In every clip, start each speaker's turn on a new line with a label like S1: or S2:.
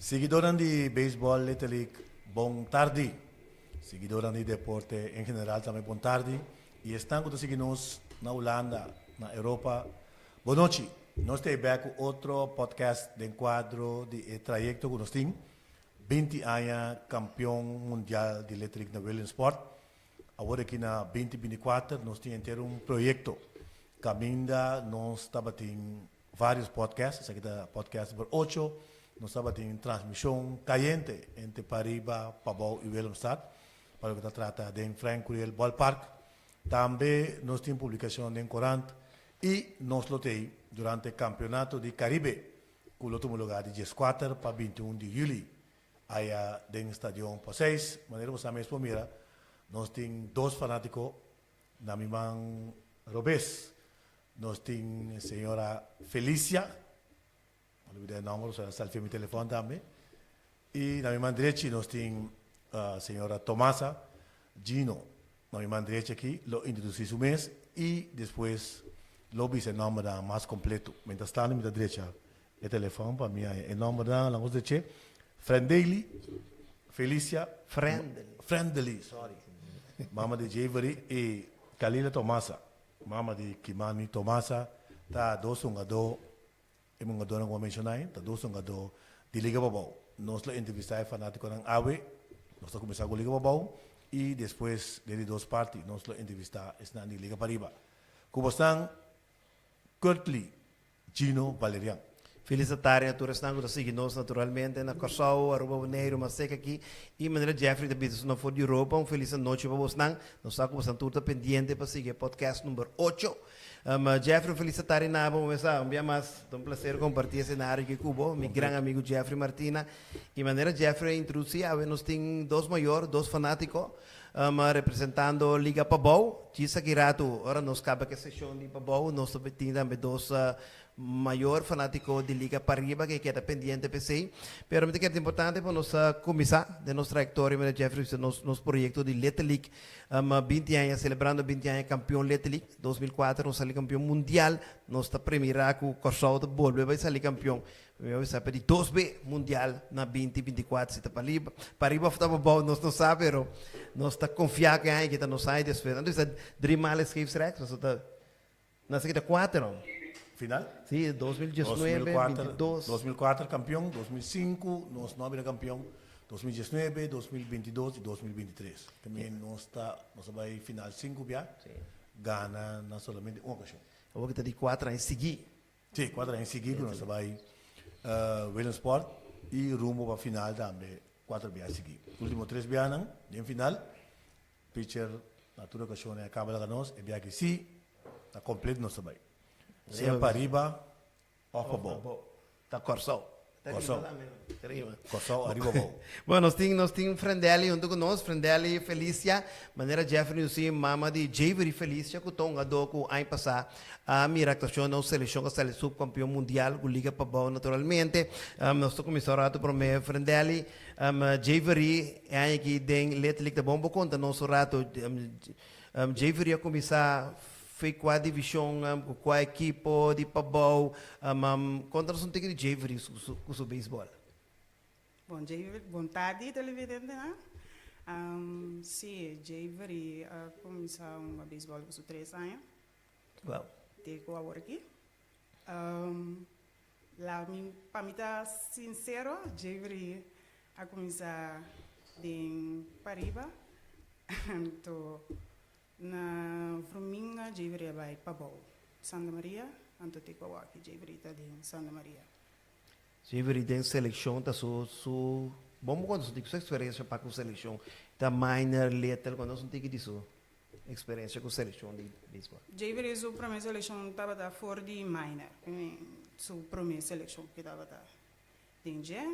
S1: Siguidónan di beisbòl Little League bon tardi. Siguidónan di deporte en general tambe bon tardi. I esnan ku ta sigui nos na Hulanda, na Europa, bon nochi. Nos ta e bèk ku otro podcast den kuadro di e trayekto ku nos tin, 20 aña kampion mundial di Little League na Williamsport. Awor aki na 2024 nos tin henter un proyekto kaminda nos tabatin Varios podcast, esaki ta podcast number ocho. Nos tabatin transmision cayente entre Pariba, Pabou y Willemstad pa loke ta trata den Frank Curiel Ballpark. Tambe nos tin publicacion den corant y nos lo tei durante Campeonato di Caribe cu lo tuma lugar di 14 pa 21 di juli aya den Stadion Poseis. Manera bo sa mes por mira, nos tin dos fanatico na mi man robes. Nos tin señora Felicia, no olbida e nomber, pasobra a salfia mi telefon tambe. Y na mi man drechi nos tin señora Tomasa Gino. Na mi man drechi aki lo introduci su mes y despues lo bisa e nombernan mas completo. Mientras tanto mi ta drecha e telefon pa mi haña e nombernan. Laga nos dreche Frendely Felicia.
S2: Frendely.
S1: Frendely, sorry. Mama di Javery y Kalila Tomasa. Mama di Kimani Tomasa ta dos hungadó, e hungadónan ku bo a menshoná ei, ta dos hungadó di Liga Pabou. Nos lo entrevistá e fanátikonan awe. Nos ta kuminsá ku Liga Pabou i despues den di dos parti nos lo entrevistá esnan di Liga Pariba. Ku bosnan Curtly Gino Valerian.
S2: Felis tardi na tur esnan ku ta sigui nos naturalmente na Kòrsou, Aruba, Boneiru, Maseka aki i manera Jeffrey ta bisa su na for di Europa. Un felis anochi pa bosnan. Nos sa ku bosnan tur ta pendiente pa sigui e podcast number ocho. Jeffrey un felis tardi na bo. Bo sa un bia mas ta un placer komparti e senario aki ku bo, mi gran amigu Jeffrey Martina. I manera Jeffrey a introdusi awe nos tin dos mayor, dos fanatiko representando Liga Pabou. Djis aki ratu ora nos kaba ku e seshon di Pabou nos ta tin tambe dos Mayor fanatico di Liga Pariba ke keda pendiente p'esei. Pero mi ta kere ta importante pa nos cuminsa den nos trayectoria manera Jeffrey bisa nos nos proyecto di Little League 20 aña celebrando 20 aña campeon Little League 2004 nos sali campeon mundial nos ta premira cu Corsou ta bolbe bay sali campeon mi a bisa pa di dos be mundial na 2024 si ta pariba pariba of ta pabou nos no sa pero nos ta confia cu e aña aki ta nos aña despues nan ta bisa drie maal is scheepsrecht pasobra ta Nan sa kita kuater no.
S1: Final?
S2: Si, 2019, 22.
S1: 2004 kampion, 2005 nos no a bira kampion, 2019, 2022 i 2023. También nos ta, nos a bai final sinku bia, gana na solamente un okashon.
S2: Awor kita di kuater aña sigui.
S1: Si, kuater aña sigui ku nos a bai Williamsport i rumbo pa final tambe kuater bia sigui. Ultimo tres bianan den final Pitcher na tur ocasion e caba laga nos, e biaha si ta completo nos ta bay. Sea pa riba of pa bou.
S2: Ta Corsou.
S1: Corsou. Corsou ariba bou.
S2: Bueno, nos tin nos tin Frendelli hunto cu nos, Frendelli Felicia, manera Jeffrey nos tin mama di Javery Felicia cu ta un hungador cu aña pasa a mira actuacion den un seleccion cu a sali subcampeon mundial cu Liga Pabou naturalmente. Nos ta cuminsa un rato prome Frendelli. Javery, e aña aki den Little League ta bon bo konta nos un rato. Javery a kuminsá fe kua divishon, ku kua ekipo di pabou. Konta nos un tiki di Javery ku su beisbòl.
S3: Bon Javery, bon tardi televidentenan. Si, Javery a kuminsá hunga beisbòl ku su tres aña.
S2: Wow.
S3: Te ku awor aki. La mi, pa mi ta sincero, Javery a cuminsa den pariba, anto na Vruminga Javery a bay pabou, Santa Maria, anto te cu awaki Javery ta den Santa Maria.
S2: Javery den seleccion ta su, su, bon bo conta su tiki su experiencia pa cu seleccion, ta minor, little, conta nos un tiki di su. Experiencia cu seleccion di baseball.
S3: Javery su prome seleccion tabata for di minor. Su prome seleccion cu tabata den dje.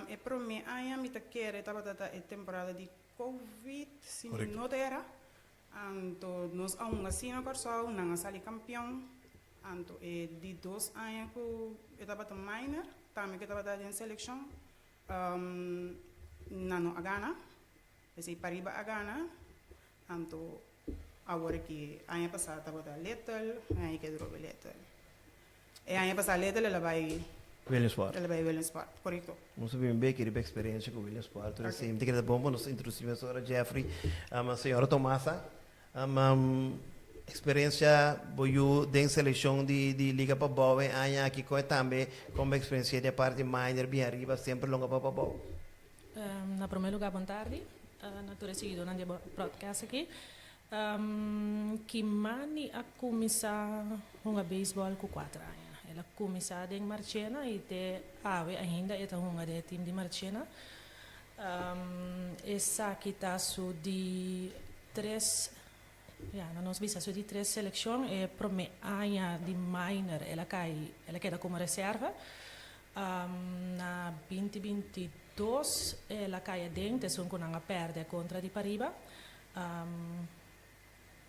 S3: E prome aña mi ta kere tabata ta e temporada di covid, si mi no ta era. Anto nos a hunga asina na Corsou, nan a sali campeon. Anto e di dos aña cu e tabata minor, tambe cu e tabata den seleccion, nan no a gana. Esei pariba a gana, anto awor aki aña pasá tabata Little, e aña ke drobe Little. E aña pasá Little el a bai
S2: Williamsport.
S3: El a bai Williamsport, korekto.
S2: Nos a bin bek riba eksperensia ku Williamsport. Tur esei mi ta kere ta bon pa nos introdusí mesora Jeffrey. Señora Tomasa, eksperensia bo yu den selekshon di di Liga Pabou e aña aki kon e tambe kon bo eksperensia di e parti minor bin ariba semper longa pa Pabou?
S4: Na promé lugá bon tardi na tur e siguidónan di e broadcast aki. Kimani a kuminsá hunga beisbòl ku kuater aña. El a kuminsá den Marchena i te awe ainda e ta hunga den e tim di Marchena. Esaki ta su di tres, ya, na nos bisa su di tres selekshon. E promé aña di minor el a kai, el a keda komo reserva. Na 2022 el a kai aden, te esun ku nan a pèrdè kontra di Pariba.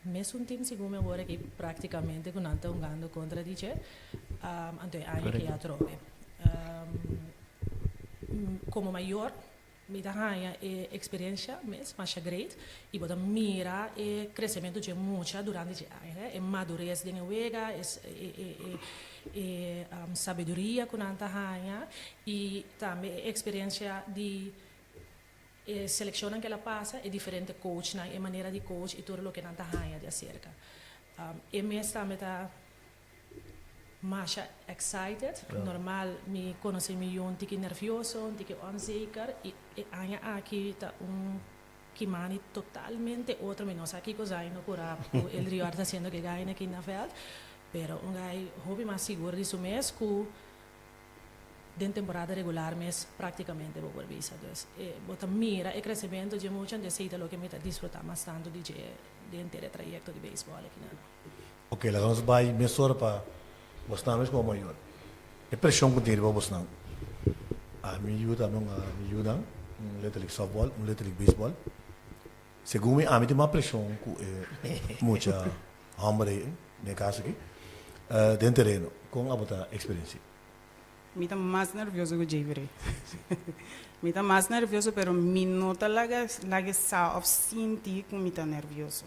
S4: Mesun team segun mi awor aki practicamente cu nan ta hungando contra di dje, anto e aña aki atrobe. Como mayor mi ta haña e experiencia mes masha great y bo ta mira e crecemento dje mucha durante dje aña, e madurez den e wega, e sabiduria cu nan ta haña y tambe e experiencia di E selekshonnan ku el a pasa, e diferente coachnan, e manera di coach i tur loke nan ta haña di aserka. E mes tambe ta masha excited. Normal mi konosé mi yu un tiki nervioso, un tiki onzeker i e aña aki ta un Kimani totalmente otro. Mi no sa kiko Zaino kura ku el Rior ta hasiendo ku e gainan aki na vèlt, pero un gai hopi mas sigur di su mes ku Den temporada regular mes prácticamente bo por bisa. Dus bo ta mira e crecemento dje mucha, entonces esey ta loke mi ta disfruta mas tanto di dje den henter e trayecto di beisbol aki nan.
S1: Ok, laga nos bai mesora pa bosnan mes como mayor. E presion cu tin riba bosnan. Ami yu tambe un mi yunan, un Little League Softball, un Little League Baseball. Segun mi, ami tin mas presion cu e mucha homber ey, den e caso aki, den tereno. Con abo ta experiencia?
S3: Mi ta mas nervioso ku Jeffrey. Mi ta mas nervioso pero mi no ta laga laga sa of sinti ku mi ta nervioso.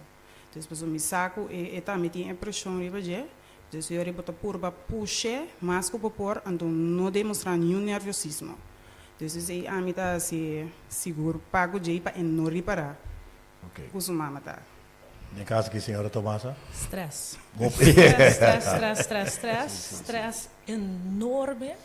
S3: Dus pasobra mi sa ku e e tambe tin e preshon riba dje, dus yori bo ta purba push'e mas ku bo por anto no demostrá niun nerviosismo. Dus esei ami ta hasi sigur pa ku djei pa e no ripará ku su mama ta.
S1: Den caso ki señora Tomasa?
S4: Stress. Stress, stress, stress, stress, stress, stress enorme.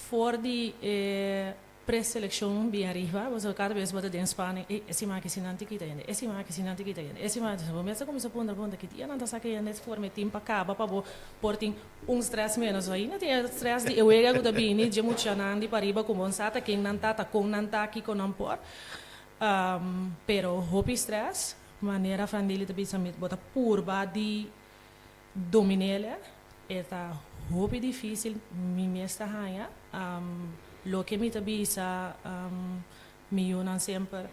S4: For di e preseleccion bien ariba, pasobra cada bes bo ta den spanning, ey, e siman aki si nan tin kita hende, e siman aki si nan tin kita hende, e siman aki, bo mes ta cuminsa puntra, puntra, ki dia nan ta saca hende for mi tin pa caba pa bo por tin un stress menos. Ainda tin e stress di e wega cu ta bini dje muchanan di pariba cu bo sa ta ken nan ta, ta con nan ta, kico nan por. Pero hopi stress, manera Frandeli ta bisa mi bo ta purba di domin'el, e ta hopi dificil mi mes ta haña. Loke mi ta bisa mi yunan semper,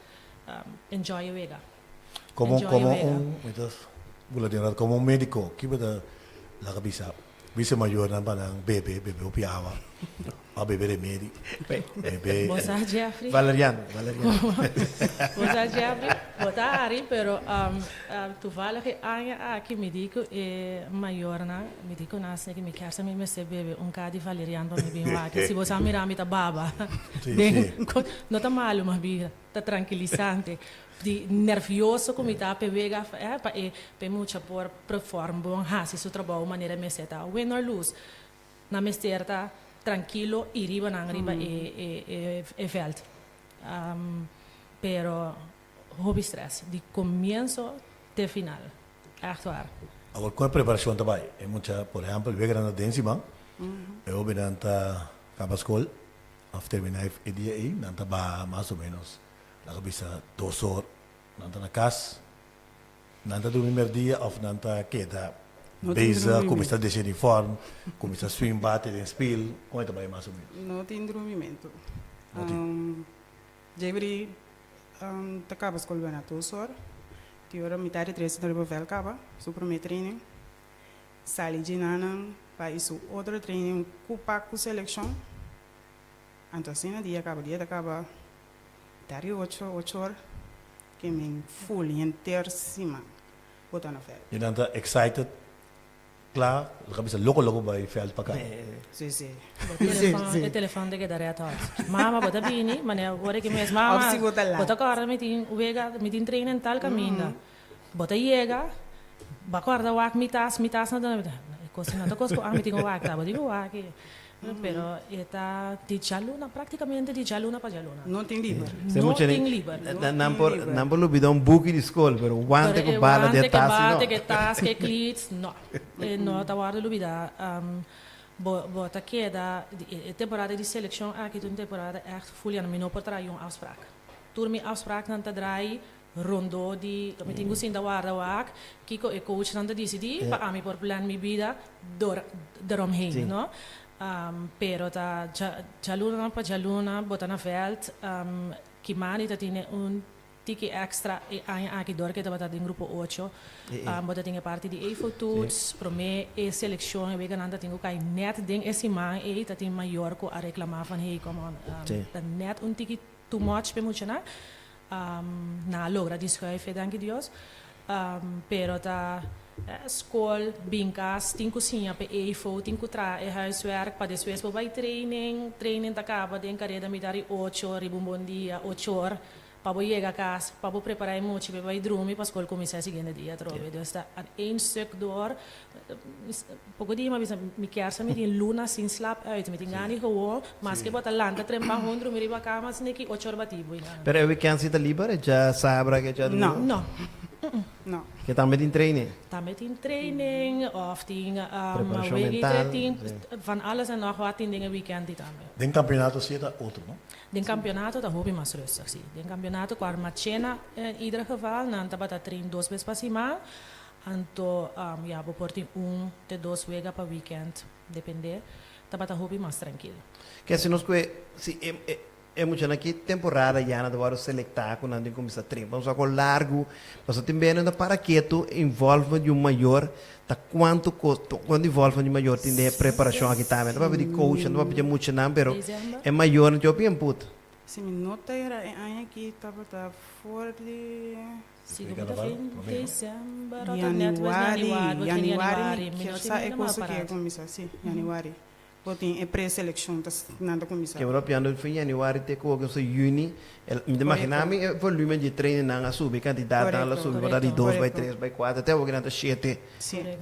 S4: enjoy e wega.
S1: Como como un, mi ta bula den rato, como un medico, ki bo ta laga bisa Bisa mayornan pa nan bebe, bebe hopi awa, of bebe remedi, bebe.
S4: Bo sa Jeffrey?
S2: Valerian, valerian.
S4: Bo sa Jeffrey? Bo ta hari pero toevallig e aña aki mi di ku e mayornan, mi di ku nan asina ki mi kier sa mi mester bebe un ka di valerian pa mi bin wak. Si bo sa mira mi ta baba.
S1: Si, si.
S4: No ta malu ma bira. Ta trankilisante. Di nervioso ku mi ta p'e wega pa e p'e mucha por perform bon, hasi su trabou manera mester ta. Win or lose, nan mester ta trankilo i riba nan riba e e e vèlt. Pero hopi stress, di komienso te final. Ègt waar.
S1: Awor kon e preparashon ta bai? E mucha, por ehèmpel, weganan ta den siman, e hobennan ta kaba skol. Of terminá e dia ei, nan ta baha mas o ménos, laga bisa dos or, nan ta na kas, nan ta drumi merdia of nan ta keda bezig, kuminsá desha uniform, kuminsá swing bate den spil, kon e ta bai mas o ménos?
S3: No tin drumimentu.
S1: No tin.
S3: Jevry ta kaba skol bena dos or, di ora mitad di tres ta riba vèlt kaba, su promé training, sali djinanan pa i su otro training ku pa ku selekshon. Anto asina dia kaba, dia ta kaba dari ocho, ocho or ke men full henter siman bo ta na vèlt.
S1: I nan ta excited? Kla, lo ka bisa loko loko bai veld pa kaba.
S3: Si, si.
S4: Bo telefon, e telefon ta keda red hot. Mama, bo ta bini? Manera ora ki mes, mama,
S3: Of si bo ta laat.
S4: bo ta kòrda mi tin wega, mi tin training tal kaminda. Bo ta yega, bo a kòrda wak mi tas, mi tas na dònde. Mi ta, e kos no ta kos ku ami tin ku wak ta, bo tin ku wak e. Pero e ta di djaluna, praktikamente di djaluna pa djaluna.
S3: No tin liber.
S4: No tin liber.
S2: Nan por nan por lubida un buki di skol, pero wante ku bala den tas si no.
S4: Pero e wante ku tas, ku e klits, no. E no ta wòrdu lubida. Bo bo ta keda, e temporada di selekshon aki ta un temporada ègt fuliano. Mi no por traha un afsprak. Tur mi afspraknan ta draai Rondó di mi tin ku sinta warda wak kiko e coachnan ta disidí pa ami por plan mi bida dor deromheen, no? Pero ta djaluna pa djaluna bo ta na vèlt. Kimani ta tene un tiki èkstra e aña aki dor ke tabata den grupo ocho. Bo ta tin e parti di EIFO-toets, promé e selekshon e weganan ta tin ku kai nèt den e siman ei ta tin mayor ku a reklamá van hey come on ta nèt un tiki too much p'e muchanan. Nan a logra di schuif e danki Dios. Pero ta skol, bin kas, tin ku siña p'e EFO, tin ku traha e huiswerk pa despues bo bai training. Training ta kaba den kareda mitar di ocho, riba un bon dia, ochor, pa bo yega kas, pa bo prepará e mochi p'e bai drumi pa skol kuminsá e siguiente dia atrobe. Dus ta aan één stuk door. Poko dia mi a bisa, mi kier sa mi tin luna sin slaap uit. Mi tin gana di gewoon, maske bo ta lanta trempan hon drumi riba kama sneki ocho or bati bo.
S2: Pero e weekend si ta liber? E djasabra ke djadumingu?
S3: No.
S4: No.
S3: No.
S2: Ke tambe tin training?
S4: Tambe tin training of tin
S2: Preparacion
S4: wegi
S2: mental,
S4: tin
S2: si.
S4: van alles en nog wat tin den e weekend di tambe.
S1: Den campeonato si e ta otro, no?
S4: Den campeonato ta hopi mas rustig, si. Den campeonato cu Armachena in ieder geval nan tabata train dos bes pa siman. Anto ya bo por tin un te dos wega pa weekend, depende. Tabata hopi mas trankil.
S2: Ke si nos kue si e e e muchanan ki temporada ya nan ta wòrdu selektá ku nan tin kuminsá train. Pasobra ku largu, pasobra tin bes nan ta para ketu involvement di un mayor ta kuantu kos kuantu involvement di mayor tin den e preparashon aki tambe. No ta papia di coach, no ta papia di e muchanan pero e mayornan tin hopi input.
S3: Si mi no ta era e aña aki tabata for di.
S4: Si bo ta fin december o ta net wes januari, bo tin
S3: januari, mi no tin helemaal paraat. Si, januari. Bo tin e preseleccion ta nan ta cuminsa.
S2: Ke bo ta piando fin januari te cu oke juni, mi ta imagina mi e volumen di trainingnan a subi, e cantidadnan a subi, bo ta di dos bai tres bai cuater, te awor nan ta shete.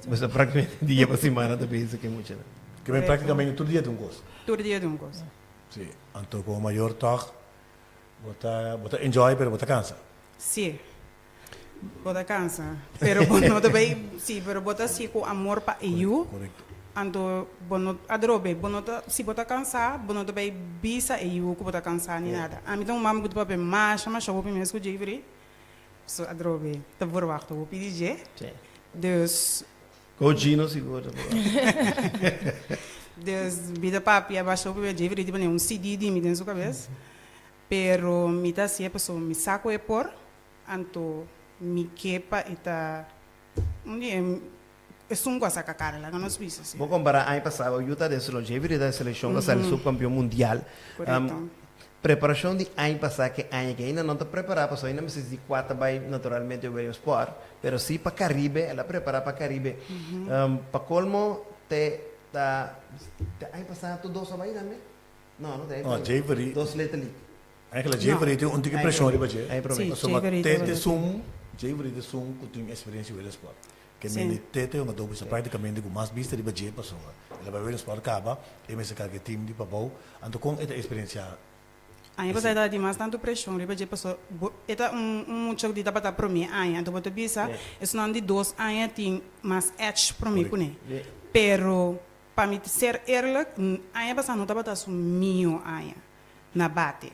S2: Bo ta practicamente dia pa simana ta bezig cu e muchanan.
S1: Ke men practicamente tur dia ta un cos.
S3: Tur dia ta un cos.
S1: Si, anto como mayor toch bo ta bo ta enjoy pero bo ta cansa.
S3: Sí. Bo ta cansa. Pero bo no ta bay, sí, pero bo ta haci cu amor pa e yu.
S1: Correcto.
S3: Anto bo no adrobe, bo no ta, si bo ta cansa, bo no ta bay bisa e yu cu bo ta cansa ni nada. Ami ta un mama cu ta papia masha masha hopi mes cu Jeffrey. So adrobe ta verwachta hopi di dje.
S2: Sí.
S3: Dus.
S2: Cu Gino sigur ta verwachta.
S3: Dus mi ta papia masha hopi mes Jeffrey tin un CD di mi den su cabes. Pero mi ta hasié pasobra mi sa ku e por, anto mi ke pa e ta un di e esun ku a saka kara, laga nos bisa así.
S2: Bo kompará aña pasá, bo yuta den selekshon, Jeffrey ta den selekshon ku a sali supkampion mundial.
S3: Korekto.
S2: Preparashon di aña pasá ke aña aki ainda no ta prepará pasobra ainda mester di kua ta bai naturalmente Williamsport, pero si pa Karibe, el a prepará pa Karibe. Pa kolmo te ta te aña pasá tur dos a bai tambe? No, no
S1: No, Jeffrey.
S2: Dos Little League.
S1: Eigenlijk Jeffrey tin un tiki preshon riba dje.
S2: Ay, prome.
S3: Sí,
S1: Pasobra
S3: Jeffrey
S1: Tete
S3: tabata.
S1: sun, Jeffrey ta esun ku tin eksperensia wele sport. Ke
S3: Sí.
S1: mende Tete un adobe sa praktikamente ku mas bista riba dje pasobra el a bai wele sport kaba, e mester karga e team di pabou. Anto kon e ta eksperensiá
S3: Aña pasá e tabatin mas tantu preshon riba dje pasobra bo e ta un un mucha ku di tabata promé aña. Anto bo ta bisa esunnan di dos aña tin mas edge promé kuné. Pero Pa mi ser eerlijk, aña pasá no tabata su mihó aña na bate,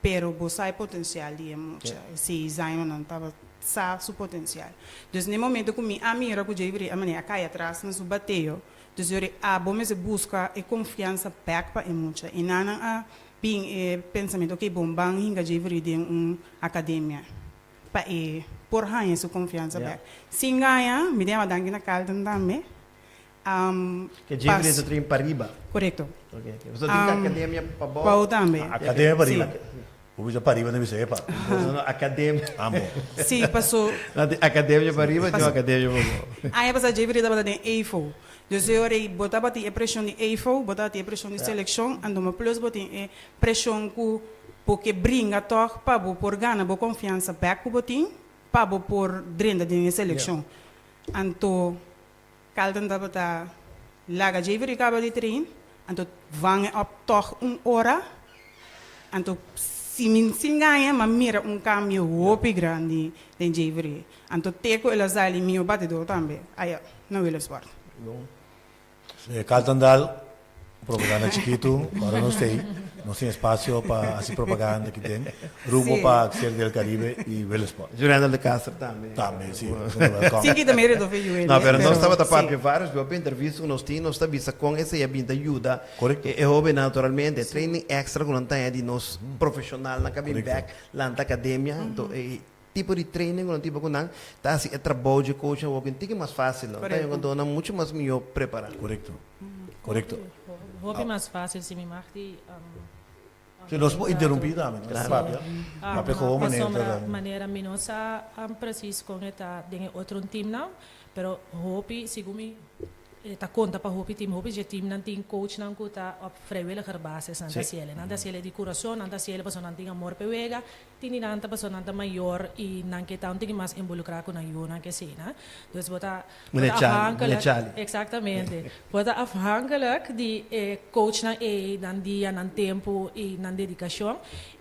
S3: pero bo sa e potencial di e mucha, e seis añonan tabata sa su potencial. Dus n'e momento cu mi a mira cu Jayvrie a manera a cay atras na su bateo, dus yori abo mester busca e confiansa bek pa e mucha. Y nan nan a bin e pensamento, ok, bon ban hinca Jayvrie den un academia pa e por haña su confiansa bek. Sin gaña, mi ta yama danki na Carlton tambe.
S2: Ke Jeffrey ta train pariba.
S3: Korekto.
S2: Ok, ok. Pasobra tin ke akademia pabou.
S3: Pabou tambe.
S1: Akademia pariba. Bo bisa pariba ta bisa epa.
S2: No, no, akademia.
S1: Amo.
S3: Si, paso.
S2: No, tin akademia pariba, tin akademia pabou.
S3: Aña pasá Jeffrey tabata den EFO. Dus e ora ei bo tabatin e preshon di AFO, bo tabatin e preshon di selekshon, anto ma plus bo tin e preshon ku bo ke bringa tòg pa bo por gana bo konfiansa bèk ku bo tin pa bo por drenta den e selekshon. Anto Carlton tabata laga Javery kaba di train, anto vang e op tòg un ora, anto si mi sin gaña m'a mira un kambio hopi grandi den Javery. Anto te ku el a sali mihó batidó tambe aya na Willemsburg.
S1: Carlton Daal, propaganda chikitu, ora nos tei, nos tin espacio pa hasi propaganda aki den, rumbo pa Serie del Caribe y Willemsburg.
S2: Jurendel de Castro tambe.
S1: Tambe, si. Welcome.
S3: Sin kita mérito fe Jueli.
S2: No, pero nos tabata papia varios bia op entrevista ku nos tin, nos ta bisa kon esei a bin ta yuda e hobennan naturalmente. Training extra ku nan ta haña di nos profeshonalnan ku a bin bek lanta akademia. Anto e tipo di training ku nan tin pa ku nan ta hasi e trabou dje coach nan wòrdu un tiki mas fásil. Nan ta haña un nan muchu mas mihó prepará.
S1: Korekto. Korekto.
S4: Hopi mas fásil si mi mag di.
S1: Si nos por interumpí tambe, nos ta papia. Papia komo manera ta
S4: Pasobra manera mi no sa presis kon e ta den e otro teamnan, pero hopi segun mi E ta konta pa hopi tim. Hopi dje timnan tin coachnan ku ta op vrijwilliger basis nan ta hasiel. Nan ta hasiel di kurason, nan ta hasiel pasobra nan tin amor p'e wega. Tin di nan ta pasobra nan ta mayor i nan ke ta un tiki mas involukrá ku nan yunan ke asina. Dus bo ta bo ta afhankelijk, eksaktamente. Bo ta afhankelijk di e coachnan ei, nan dia, nan tempu i nan dedikashon.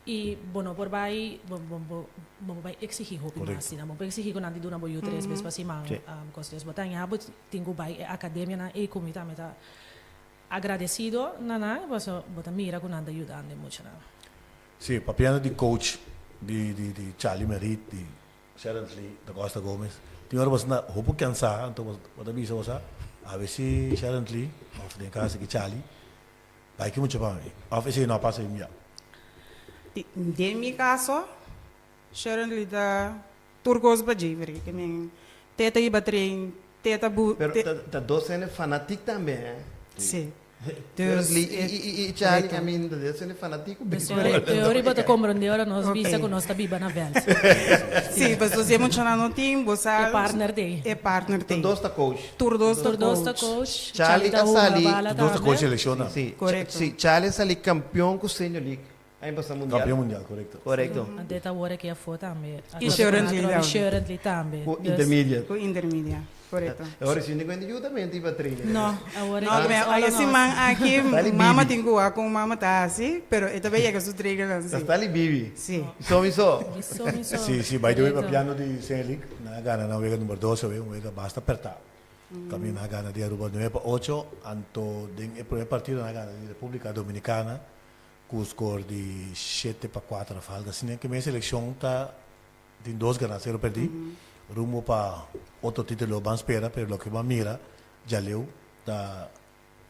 S4: I bo no por bai, bo bo bo bo por bai eksigí hopi mas di nan. Bo por eksigí ku nan di duna bo yu tres bes pa siman kos. Dus bo ta ña bo Tin ku bai e akademianan ei ku mi tambe ta agradesido na nan pasobra bo ta mira ku nan ta yudando e muchanan.
S1: Sí, papiando di coach di di di Charlie Merit, di Sharon Lee, da Costa Gomez, tin ora boso ta hopi cansá, anto bo ta bisa boso a si Sharon Lee of den caso aki Charlie bai ki mucha pa mi of esei no a pasa mi ya.
S3: Den mi caso Sharon Lee ta Tur kos pa Jeffery ke men te ta hiba train te ta bu
S2: Pero ta ta dos hende fanatic tambe hè.
S3: Si.
S2: Dus Lee i i i Charlie I mean ta dos hende fanatic ku baseball.
S4: Te ora bo ta komprende ora nos bisa ku nos ta biba na vèlt.
S3: Si pasobra si e muchanan no tin bo sa
S4: E partner t'ei.
S3: E partner t'ei.
S2: Tur dos ta coach.
S3: Tur dos ta
S4: Tur dos ta
S3: coach.
S4: coach.
S2: Charlie
S4: Charlie ta
S2: a
S4: hunga
S2: sali
S4: bala
S1: Tur dos ta coach
S4: tambe.
S1: selekshonnan.
S2: Si
S3: Korekto.
S2: si Charlie a sali kampion ku Senior League. Aña pasá mundial.
S1: Kampion mundial, korekto.
S2: Korekto.
S4: Anto e ta wor aki afó tambe.
S3: I Shurently tambe.
S4: I Shurently tambe.
S2: Ku intermediate.
S3: Ku intermediate, korekto.
S2: Awor si un yu tambe tin pa trainen.
S4: No, awor
S3: No,
S4: e
S3: ay e siman aki mama tin ku wak kon mama ta hasi, pero e ta bay yega su trainingnan si.
S2: Ta Stanley Bibi.
S3: Si.
S2: Miso miso.
S4: Miso miso.
S1: Si, si, by the way papiando di Senior League, nan a gana nan wega number 12 awe, un wega basta pertá. Kaminda nan a gana di Aruba 9-8, anto den e prome partido nan a gana di Republica Dominicana Ku skor di 7-4 a falta. Asina ke mes selekshon ta tin dos ganá sero pèrdí. Rumbo pa otro título ban spera, pero loke ban mira djaleu ta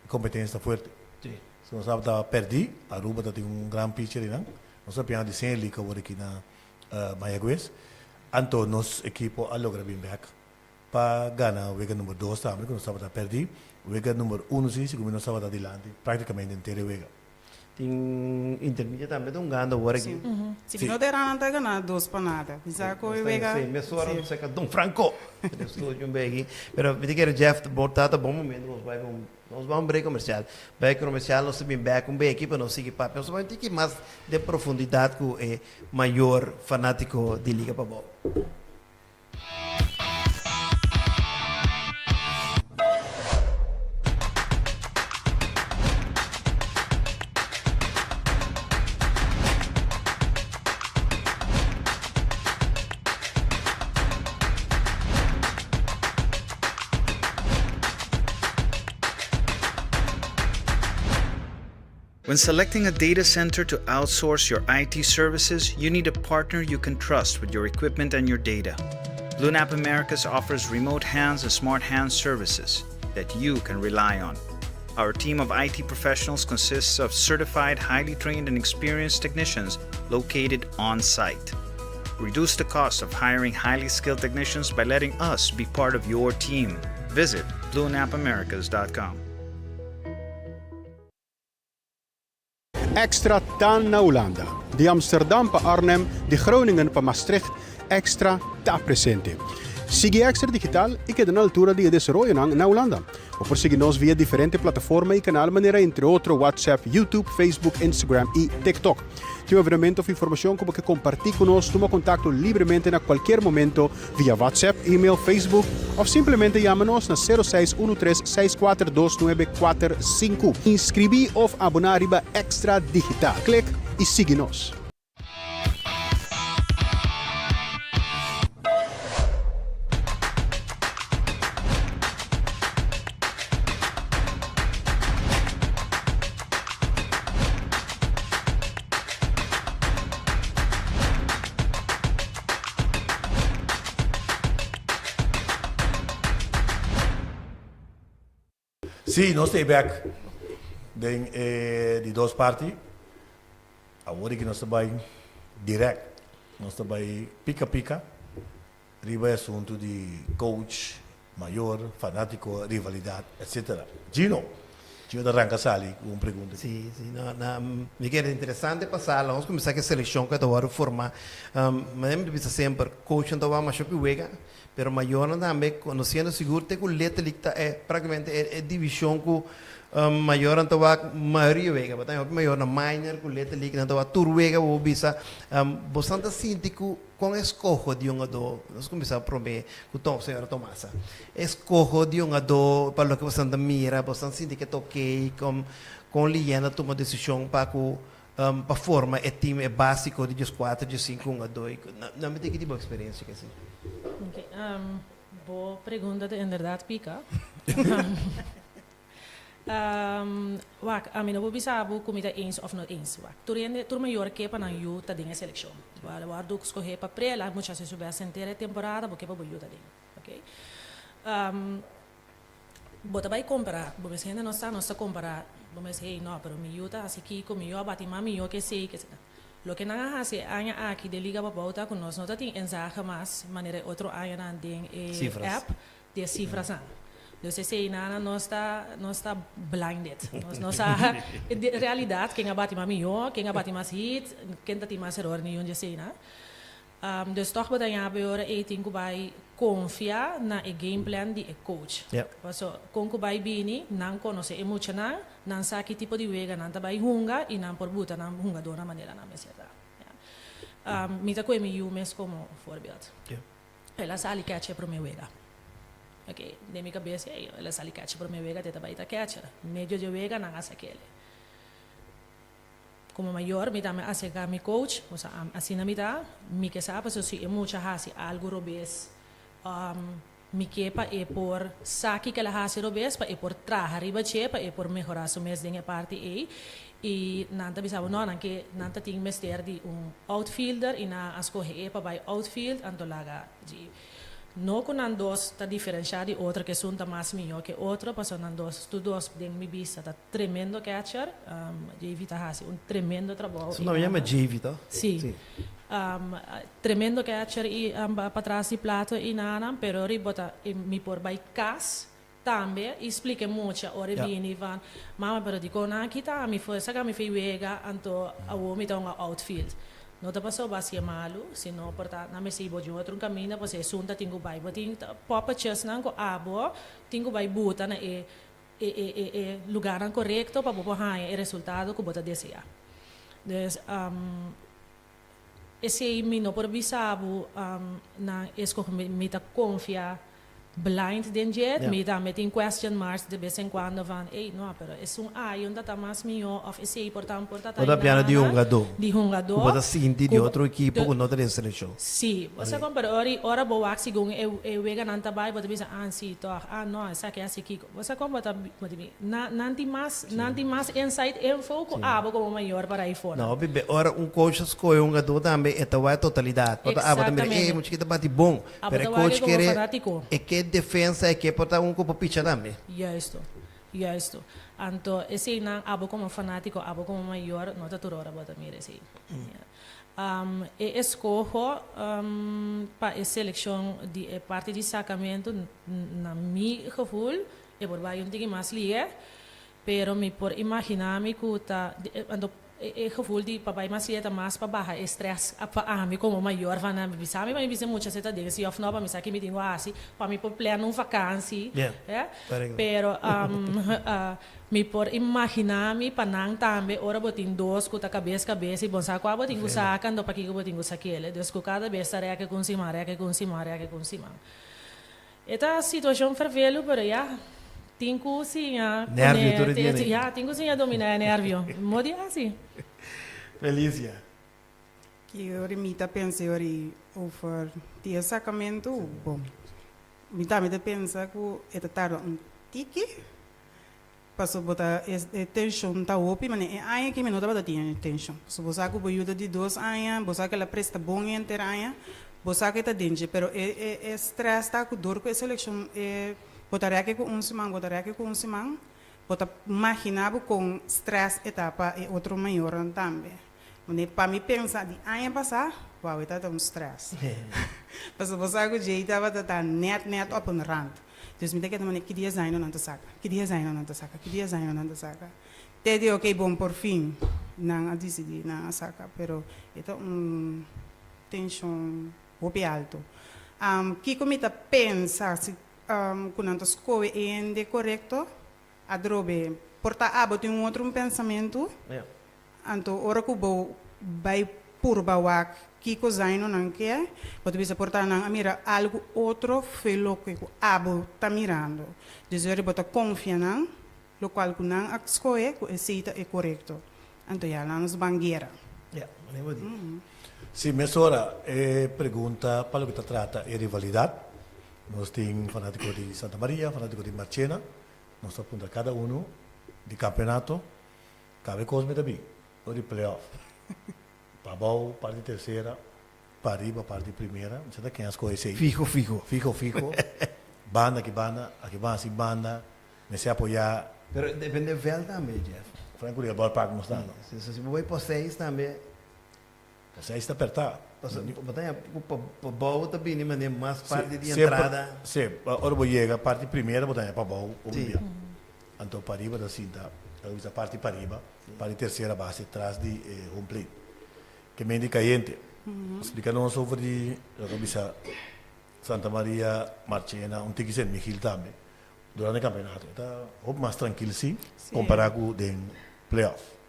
S1: e kompetensia ta fuerte. Si nos tabata pèrdí, Aruba ta tin un gran pitcher einan. Nos ta piensa di Senior League awor aki na Mayaguez. Anto nos ekipo a logra bin bèk pa gana wega number dos tambe ku nos tabata pèrdí. Wega number uno si, segun mi nos tabata dilanti práktikamente henter e wega.
S2: Tin intermedia tambe ta hungando awor aki.
S3: Si mi no ta erá nan ta gana dos pa nada. Mi sa ku e wega.
S2: Si, mesora nos saka Don Franco den studio un beki. Pero mi ta kere Jeff bo ta ta bon momento nos bai pa un nos bai un break comercial. Break comercial nos ta bin bek un beki pa nos sigui papia. Nos ta bai un tiki mas den profundidad ku e mayor fanatico di Liga Pabou.
S5: When selecting a data center to outsource your IT services, you need a partner you can trust with your equipment and your data. BlueNap Americas offers remote hands and smart hands services that you can rely on. Our team of IT professionals consists of certified, highly trained, and experienced technicians located on site. Reduce the cost of hiring highly skilled technicians by letting us be part of your team. Visit bluenapamericas.com.
S6: Extra ta na Hulanda. Di Amsterdam pa Arnhem, di Groningen pa Maastricht, Extra ta presente. Sigui Extra Digital i keda na altura di e desaroyonan na Hulanda. Bo por sigui nos via diferente plataforma y canal manera entre otro WhatsApp, YouTube, Facebook, Instagram y TikTok. Tin un evenemento of informacion cu bo ke comparti cu nos, tuma contacto libremente na cualkier momento via WhatsApp, email, Facebook of simplemente yama nos na sero seis uno tres seis kuater dos nuebe kuater sinku. Inscribi of abona riba Extra Digital. Click y sigui nos.
S1: Sí, nos ta e bek den e di dos parti. Awor aki nos ta bai direct, nos ta bai pika pika riba e asuntu di coach, mayor, fanatico, rivalidad, etc. Gino, Gino ta ranca sali cu un pregunta.
S2: Sí, sí, no, na, mi kere interesante pa sa, nos cuminsa cu e seleccion cu ta worde forma. Manera mi ta bisa semper, coachnan ta wak masha hopi wega, pero mayornan tambe conociendo sigur te cu Little League ta e practicamente e, e division cu mayornan ta wak mayoria wega. Bo ta hopi mayornan minor cu Little League nan ta wak tur wega bo bisa. Bosan ta sinti cu Kon eskoho di un adó, nos kuminsá promé ku Tom, señora Tomasa. Eskoho di un adó pa loke bosan ta mira, bosan sinti ke ta okey, kon kon Liana tuma desishon pa ku pa forma e tim e básiko di dieskuater, diesinku un adó i nan mi tin ki di bo eksperensia ke si.
S4: Oké, bo pregunta ta inderdaad pika. Wak, ami no por bisa bo ku mi ta eens òf no eens. Wak, tur hende, tur mayor ke pa nan yu ta den e selekshon. Bo a wòrdu skohé pa pre, laat mucha hasi su bèst henter e temporada, bo ke pa bo yu ta den. Oké. Bo ta bai kompará, bo mes hende no sa, nos ta kompará, bo mes hey no, pero mi yu ta hasi kiko, mi yu a bati mas mihó ke esei, ke esei. Loke nan a hasi e aña aki den Liga Pabou ta ku nos no ta tin ensahe mas manera e otro añanan den e app. Di e sifrasan. Dus esei nana nos ta nos ta blinded. Nos no sa di realidad ken a bati mas mihó, ken a bati mas hit, ken ta tin mas eror ni yun di esei nan. Dus tòg bo ta ña bo e ora ei tin ku bai konfia na e game plan di e coach. Paso kon ku bai bini nan konosé e muchanan, nan sa ki tipo di wega nan ta bai hunga i nan por buta nan hungadónan manera nan mester ta. Mi ta kohe mi yu mes komo voorbeeld. El a sali catcher prome wega. Ok, den mi cabes, ey, el a sali catcher prome wega, te ta bay ta catcher. Medio dje wega nan a sakele. Como mayor mi tambe a acerca mi coach, o sea, asina mi ta, mi ke sa pasobra si e mucha haci algo robes, mi ke pa e por sa kiko el a haci robes, pa e por traha riba dje, pa e por mehora su mes den e parti ey. I nan ta bisa bo, no, nan ke, nan ta tin mester di un outfielder i nan a skohe e pa bai outfield, anto laga dji. No ku nan dos ta diferenshá di otro, ku esun ta mas mihó ke otro, pasobra nan dos, tur dos den mi bista ta tremendo catcher. JV ta hasi un tremendo trabou.
S2: Su nòmber yama JV, to?
S4: Sí. Tremendo catcher i patras di plato i nan, pero riba ta, mi por bai kas Tambe i splika e mucha ora e bini van, Mama, pero dikon nan a kita ami for saka mi fei wega, anto awor mi ta hunga outfield. No ta pasobra bo a hasié malu, sino por ta nan mester bo di un otro kaminda pasobra esun ta tin ku bai. Bo tin poppetjesnan ku abo tin ku bai buta na e e e e lugarnan korekto pa bo por haña e resultado ku bo ta deseá. Dus Esei mi no por bisa bo nan escoge mi ta confia blind den dje, mi tambe tin question marks de bes en cuando van ey no pero esun ayon ta ta mas miho of esei por ta por ta ta
S2: Bo ta piano di hungadó.
S4: Di hungadó.
S2: Cu bo ta sinti di otro ekipo cu no ta den seleccion.
S4: Si, bo sa con pero ora ora bo wak segun e e weganan ta bay bo ta bisa ah si toch ah no esaki haci kico. Bo sa kon bo ta bo ta bin nan nan tin mas nan tin mas inside info ku abo komo mayor para ei for.
S2: No, bibe ora un coach ta scoge un hungador tambe e ta wak e totalidad. Por ta abo ta mira
S4: Exactamente.
S2: ey mucha ta bati bon,
S4: Abo
S2: pero e
S4: ta wak
S2: coach
S4: e komo
S2: kere
S4: fanatico.
S2: e ke defensa e ke por ta un ku por picha tambe.
S4: Juisto, juisto. Anto eseinan abo komo fanatico, abo komo mayor no ta tur ora bo ta mira esei. E eskoho pa e selekshon di e parti di sakamentu, na mi gevoel, e por bai un tiki mas lihe, pero mi por imaginá mi ku ta, anto. E gevoel di pa bai mas ta mas pa baha e stress pa ami como mayor van mi bisa mi pa mi bisa mucha si ta den si of no pa mi sa ki mi tin ku hasi pa mi por plan un vakansi pero mi por imagina mi pa nan tambe ora bo tin dos ku ta kabes kabes i bon sa kua bo tin ku saka anto pakiko bo tin ku sakele dus ku kada bes ta rèk ku un siman rèk ku un siman rèk ku un siman. E ta situacion fervelu pero ya tin cu siña
S2: Nervio tur e dia
S4: ne. Ya tin cu siña domina e nervio. Mo di haci.
S2: Felicia.
S3: Ki ora mi ta pensa e ora over di e sacamento, bon, mi tambe ta pensa cu e ta tarda un tiki, pasobra bo ta e tension ta hopi, mane e aña aki mi no tabata tin e tension, pasobra bo sa cu bo yuda di dos aña, bo sa cu el a presta bon henter aña, bo sa cu e ta den dje, pero e e e stress ta cu dor cu e seleccion e bo ta reke cu un siman, bo ta reke cu un siman, bo ta magina bo con stress e ta pa e otro mayornan tambe. Mane pa mi pensa di aña pasa, wou e tabata un stress, pasobra bo sa cu djey tabata ta net net op un rand. Dus mi ta keda mane ki dia zaino nan ta saka, ki dia zaino nan ta saka, ki dia zaino nan ta saka. Te di ok bon por fin nan a disidi nan a saka pero e ta un tenshon hopi alto. Kiko mi ta pensa si ku nan ta skohe e hende korekto Atrobe, por ta abo tin un otro un pensamentu, anto ora ku bo bai purba wak kiko zainonan ke, bo ta bisa por ta nan a mira algu otro fe loke ku abo ta mirando. Dus ora bo ta konfia nan, lokual ku nan a skohe ku esei ta e korekto. Anto ya nan nos ban guera.
S2: Ya, manera bo di.
S1: Si, mesora e pregunta pa loke ta trata e rivalidat. Nos tin fanátiko di Santa Maria, fanátiko di Marchena. Nos ta puntra kada unu di kampeonato, kabe kos mi ta bin o di playoff. Pa abou parti tersera, pa ariba parti primera, mi sa ta ken a skohe esei.
S2: Fiho fiho.
S1: Fiho fiho, banda aki banda, aki banda si banda, mester apoya.
S2: Pero depende veld tambe Jeff.
S1: Frank Curiel ballpark nos ta no.
S2: Si, si bo bai po seis tambe.
S1: Po seis ta perta.
S2: Pasobra bo ta haña ku pa bou ta bini manera mas parti di entrada.
S1: Si, ora bo yega parti primera bo ta haña pa bou un bia. Anto pariba ta sinta, ta bisa parti pariba, parti tercera base tras di e home plate. Ke men di kayente. Splika nos over di lo ke bisa Santa Maria, Marchena, un tiki Sint Michiel tambe. Durante e kampeonato e ta hopi mas trankil si, kompara ku den playoff.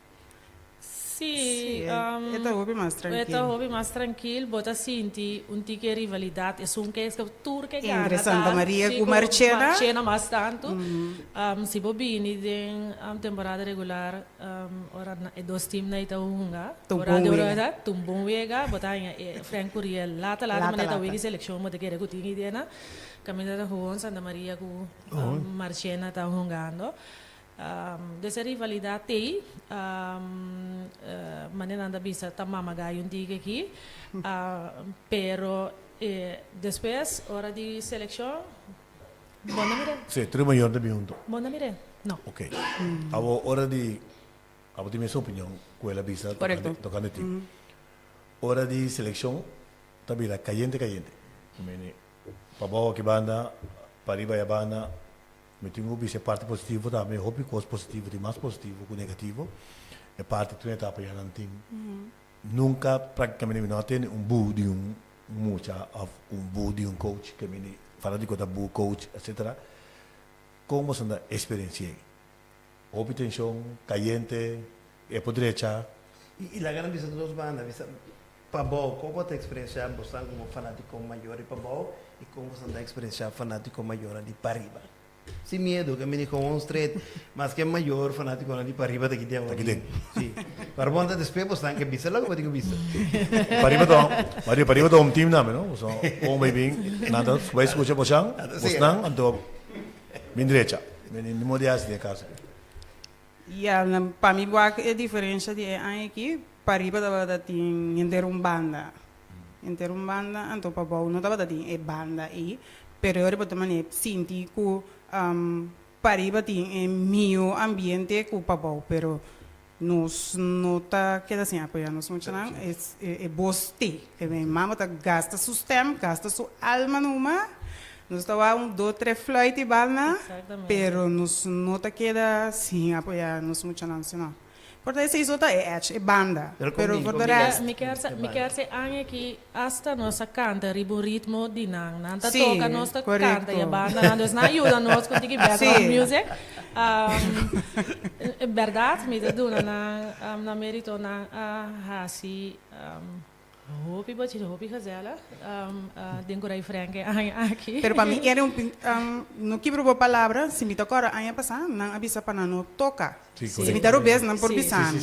S4: Sí,
S3: Sí, e ta hopi mas
S4: e ta
S3: trankil.
S4: hopi mas trankil. Bo ta sinti un tiki e rivalidat, esun ke tur ke gana
S3: Entre Santa
S4: ta,
S3: Maria
S4: sí,
S3: ku
S4: ku
S3: Marchena.
S4: Marchena mas tantu. Si bo bini den temporada regular, ora e dos teamnan ei ta hunga,
S3: Ta un
S4: ora
S3: bon
S4: di ora
S3: wega.
S4: ta ta un bon wega, bo ta haña e Frank Curiel lata lata
S3: Lata
S4: manera ta
S3: lata.
S4: wega e selekshon, bo ta kere ku tin idea kaminda ta gewoon Santa Maria ku Marchena ta hungando. Des e rivalidat ei, manera nan ta bisa, ta mama gai un tiki aki, pero despues ora di selekshon, bo no mir'é.
S1: Sí, tur e mayor ta bin hunto.
S4: Bo no mir'é, no.
S1: Ok. Abo ora di, abo tin mes opinion ku el a bisa tokante ti. Ora di selekshon ta bira kayente kayente. Pabou aki banda, pariba aya banda. Mi tin ku bisa e parti positivo tambe, hopi kos positivo, tin mas positivo ku negativo. E parti tur etapa ya nan tin. Nunka praktikamente mi no a tende un bu di un mucha òf un bu di un coach ke mi fala di ku ta bu, coach etcetera. Kon boso ta eksperensi'é? Hopi tenshon, kayente, e por drecha.
S2: I laga nan bisa dos banda, bisa pabou, kon bo ta eksperensiá bosan komo fanátiko mayor di pabou i kon bosan ta eksperensiá fanátiko mayornan di pariba? Sin miedu, ke mi di gewoon straight, maske mayor fanátikonan di pariba ta kiti awor.
S1: Ta kiti.
S2: Si. Pero bon ta despues bosan ke bisa loke bo tin ku bisa.
S1: Pariba ta, Mario, pariba ta un team tambe, no? Boso kon bai bin, nan ta bai skucha bosan, bosnan, anto bin drecha. Mi ni modo di hasi den e kaso.
S3: Ya, pa mi wak e diferensha di e aña aki, pariba tabata tin henter un banda. Henter un banda, anto pabou no tabata tin e banda ei, pero e ora bo ta manera sinti ku pariba tin e mihó ambiente ku pabou, pero nos no ta keda sin apoyá nos muchanan, e bos t'e. E mama ta gasta su stèm, gasta su alma numa. Nos ta wak un dos tres fluit i bal na, pero nos no ta keda sin apoyá nos muchanan si no. Por ta esei so ta e edge, e banda.
S2: Pero
S3: Pero
S2: con
S3: for
S2: mi
S3: de rest.
S4: Mi kier sa, mi kier sa e aña aki hasta nos a canta riba un ritmo di nan. Nan ta
S3: Sí,
S4: toca, nos ta canta y e
S3: correcto.
S4: bandanan. Dus nan a yuda nos cu tiki background
S3: Sí.
S4: music. Um, berdad mi ta duna nan, um, nan merito nan a haci, um, Hopi bochi hopi gezellig den Coray Frank e aña aki.
S3: Pero pa mi kere un no kibra bo palabra, si mi ta kòrda aña pasá nan a bisa pa nan no toka. Si mi ta robes nan por bisa mi.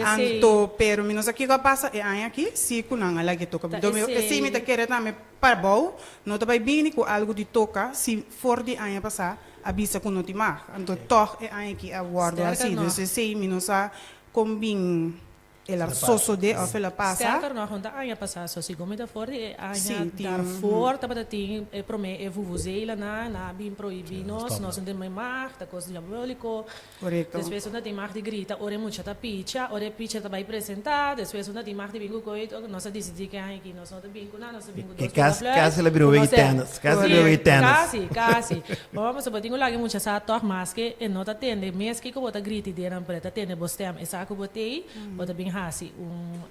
S3: Anto pero mi no sa kiko a pasa e aña aki si ku nan a lag'e toka. Esei mi ta kere tambe pa bou no ta bai bini ku algu di toka si for di aña pasá a bisa ku no tin mag. Anto tòg e aña aki a wòrdu hasi. Dus esei mi no sa kon bin El a sosodé òf el a pasa.
S4: Sterker nog, want aña pasá, so segun mi ta for di e aña darfor tabata tin e promé e vuvuzelanan, nan a bin prohibí nos, nos no tin mag, ta kos diabóliko.
S3: Korekto.
S4: Despues no tin mag di grita ora e mucha ta picha, ora e picha ta bai presentá, despues no tin mag di bin ku koe, nos a disidí ku e aña aki nos no ta bin ku nan, nos ta bin ku dos parapluis.
S2: Kasi el a bira un wega di tènis, kasi el a bira un wega di tènis.
S4: Kasi, kasi. Bo pasobra tin ku laga e mucha sa tòg maske e no ta tende mes kiko bo ta grita i den nan, pero e ta tende bo stèm. E sa ku bo t'ei, bo ta bin hasi un,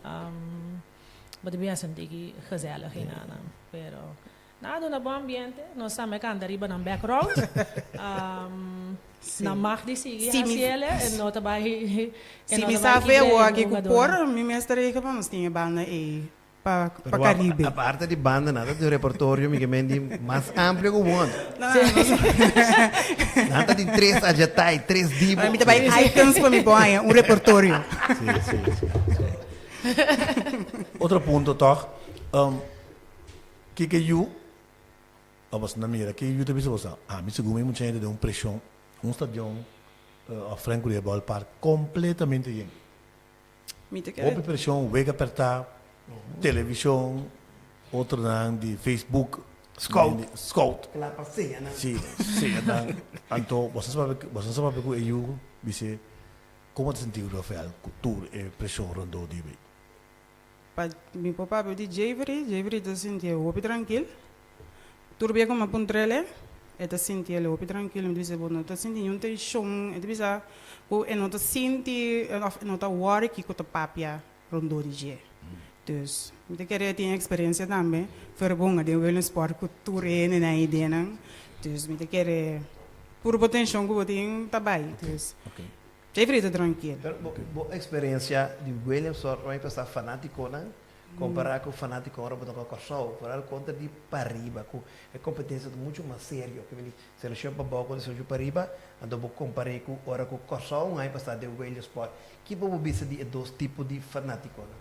S4: bo ta bin hasi un tiki gezellig einanan. Pero nan a duna bon ambiente, nos tambe a kanta riba nan background. Nan mag di sigui hasiel, e no ta bai, e
S3: Si
S4: no
S3: mi
S4: ta
S3: sa
S4: bai
S3: fe
S4: kibra
S3: awor
S4: e
S3: aki ku
S4: hungadónan.
S3: por, mi mester reken pa nos tin e banda ei. Pa
S2: Pero
S3: pa Caribe.
S2: Aparte di banda nan ta tin un repertorio mi ke men di mas amplio ku won.
S3: No, no, no.
S2: Nan ta tin tres ajatai, tres dibo.
S3: Mi ta bai icons pa mi por haña un repertorio.
S1: Sí, sí, sí. Otro punto tòg, kiko yu, tabas na mira, kiko yu ta bisa boso? Ami segun mi mucha hende den un preshon, un stadion òf Frank Curiel Ballpark kompletamente yen.
S3: Mi ta kere.
S1: Hopi preshon, wega pertá, televishon, otronan di Facebook.
S2: Scout.
S1: Scout.
S2: Kla pa seña nan.
S1: Sí, seña nan. Anto, boso sa papia, boso sa papia ku e yu bis'é, Komo ta sinti Rafael ku tur e preshon rondó di bo?
S3: Pa mi por papia di Javery, Javery ta sintié hopi trankil. Tur bia ku mi a puntr'el, e ta sinti el hopi trankil. Mi ta bisa, bo no ta sinti niun tenshon. E ta bisa ku e no ta sinti òf e no ta wòri kiko ta papia rondó di dje. Dus, mi ta kere e tin eksperensia tambe ferbonga den Willemspoort ku tur e hendenan ei dennan. Dus mi ta kere puru bo tenshon ku bo tin ta bai. Dus, Jeffrey ta trankil.
S2: Pero bo eksperensia di Willemspoort ora mi pensa fanatikonan Kompará ku fanátiko ora bo ta ku Kòrsou, foral kontra di pariba ku e kompetensia ta muchu mas serio. Ke mindi selekshon pabou kontra selekshon pariba, anto bo kompar'é ku ora ku Kòrsou un aña pasá den Williamsport. Ki bo bo bisa di e dos tipo di fanátikonan?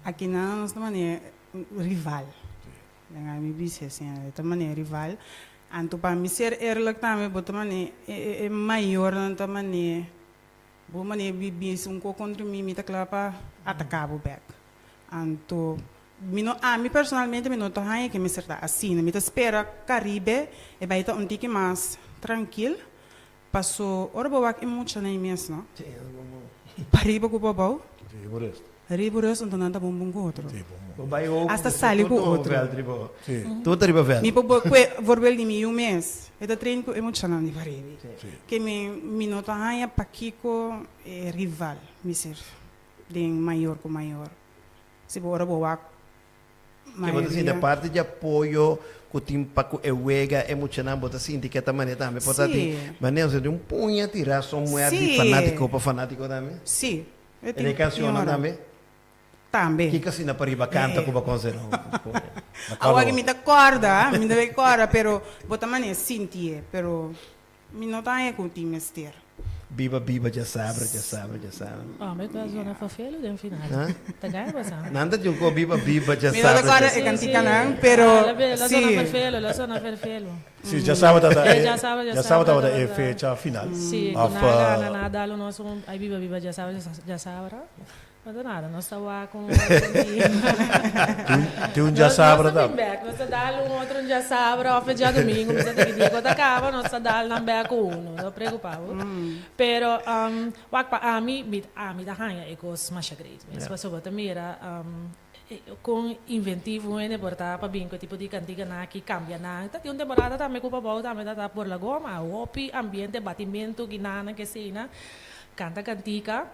S3: Akinan nos ta manera rival. Den ami bisa asina, e ta manera rival. Anto pa mi ser eerlijk tambe bo ta manera e mayornan ta manera. Bo manera di bisa un ko kontra mi, mi ta kla pa ataká bo bèk. Anto, mi no, ami personalmente mi no ta haña ke mester ta asina. Mi ta spera Karibe e bai ta un tiki mas trankil, paso ora bo wak e muchanan ei mes no, pariba ku pabou, riba rus anto nan ta bon bon ku otro. Asta sali ku otro. Mi por bo kue voorbeeld di mi yu mes, e ta train ku e muchanan di pariba. Ke mi mi no ta haña pakiko e rival mester den mayor ku mayor. Si bo ora bo wak
S2: Ke bo ta sinti
S3: mayoria.
S2: aparte di apoyo ku tin pa ku e wega e muchanan bo ta sinti ke ta manera tambe por ta tin
S3: Sí.
S2: manera osea di un puña tirá somewhere di
S3: Sí.
S2: fanátiko pa fanátiko tambe?
S3: Sí. E
S2: E
S3: tin
S2: den
S3: tin
S2: kanshonnan
S3: ora.
S2: tambe?
S3: Tambe.
S2: Kiko asina pa riba kanta ku bo konse no?
S3: Awor mi ta kòrda, mi ta kòrda, pero bo ta manera sintié, pero mi no ta haña ku tin mester.
S2: Biba biba djasabra djasabra djasabra.
S4: Oh, mi ta zona fafelu den final. Ta gaya basa.
S2: Nan ta di un ko biba biba
S3: Mi no ta
S2: djasabra
S3: kòrda e
S2: djasabra.
S3: kantikanan, pero
S4: La
S3: si.
S4: zona ferfelu, la zona ferfelu.
S1: Si, djasabra tabata
S4: Eh,
S1: e
S4: djasabra,
S1: djasabra tabata e
S4: tabata.
S1: fecha final.
S4: Si, ku
S1: Of,
S4: nan a gana, nan a dal nos un ay biba biba djasabra djasabra. No ta nada, nos ta wak un otro dia.
S1: Tin un djasabra
S4: Nos ta
S1: ta.
S4: bin bek, nos ta dal un otro un djasabra of e djadumingu, mi sa ta ki dia ku ta kaba, nos ta dal nan bek ku uno, no preokupa bo. Pero wak pa ami, mi ami ta haña e kos masha great mes, pasobra bo ta mira kon inventivo un hende por ta pa bin ku e tipo di kantikanan aki, kambia nan. Ta tin un temporada tambe ku pabou tambe ta ta por la goma, hopi ambiente, batimentu, ginanan, keseina, kanta kantika.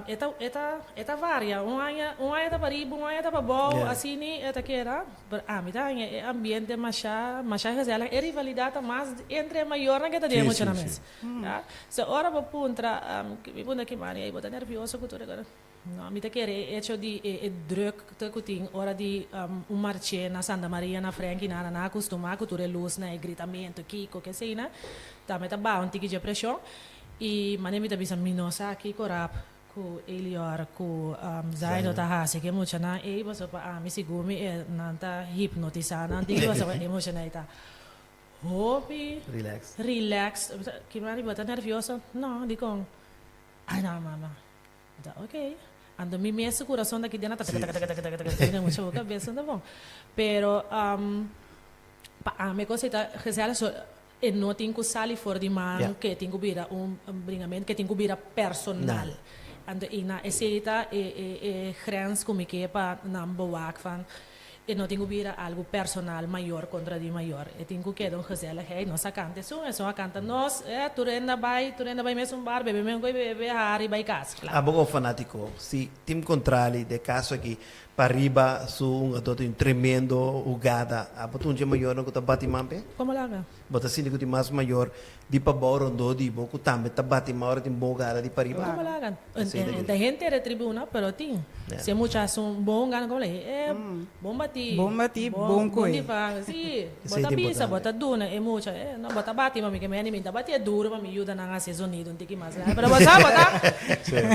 S4: E ta e ta e ta varia. Un aña un aña ta pariba, un aña ta pabou, asina e ta keda. Pero ami ta haña e ambiente masha masha gezellig. E rivalidat ta mas entre e mayornan ke ta den e muchanan mes. Ya. So ora bo puntra, mi puntra Kimani, ey bo ta nervioso ku tur e kos? No, mi ta kere e hecho di e e drukte ku tin ora di un marché na Santa Maria, na Frenki, nan a akustumá ku tur e lusnan, e gritamentu, kiko, keseinan, tambe ta baha un tiki dje preshon. I manera mi ta bisa mi no sa kiko rap ku Elior ku Zaino ta hasi ku e muchanan ei pasobra pa ami sigur mi e nan ta hipnotisá nan tin pasobra e muchanan ei ta hopi relax. Ki mari bo ta nervioso? No, dikon? Ai no mama. Mi ta ok. Anto mi mes su kurason ta kidena ta taka-taka-taka-taka-taka den mucha bo kabes no ta bon. Pero pa ami e kos ei ta gezellig so E no tin ku sali for di man, ke tin ku bira un bringamentu, ke tin ku bira personal. Anto i na esei ta e e e grens ku mi ke pa nan bewak van e no tin ku bira algu personal mayor kontra di mayor. E tin ku keda un gezelligheid. Nos a kanta esun, esun a kanta nos, eh, tur hende a bai, tur hende a bai mesun bar, bebe men ku e bebe, hari bai kas, kla.
S2: Abo komo fanátiko, si Team Contrali den kaso aki Pariba su hungadó tin un tremendo hugada. Abo ta un dje mayornan ku ta bati man p'e?
S4: Komo laga?
S2: Bo ta sinti ku tin mas mayor di pabou rondó di bo ku tambe ta bati man ora tin bon hugada di pariba?
S4: Komo laga? Ta henter e tribuna, pero tin. Si e mucha hasi un bon hugada, komo laga? E bon batí.
S3: Bon batí, bon koe.
S4: Si, bo ta bisa, bo ta duna e mucha, e no, bo ta bati pa mi ke mi ta bati e duro pa mi yuda nan hasi e zonido un tiki mas grandi, pero bo sa bo ta,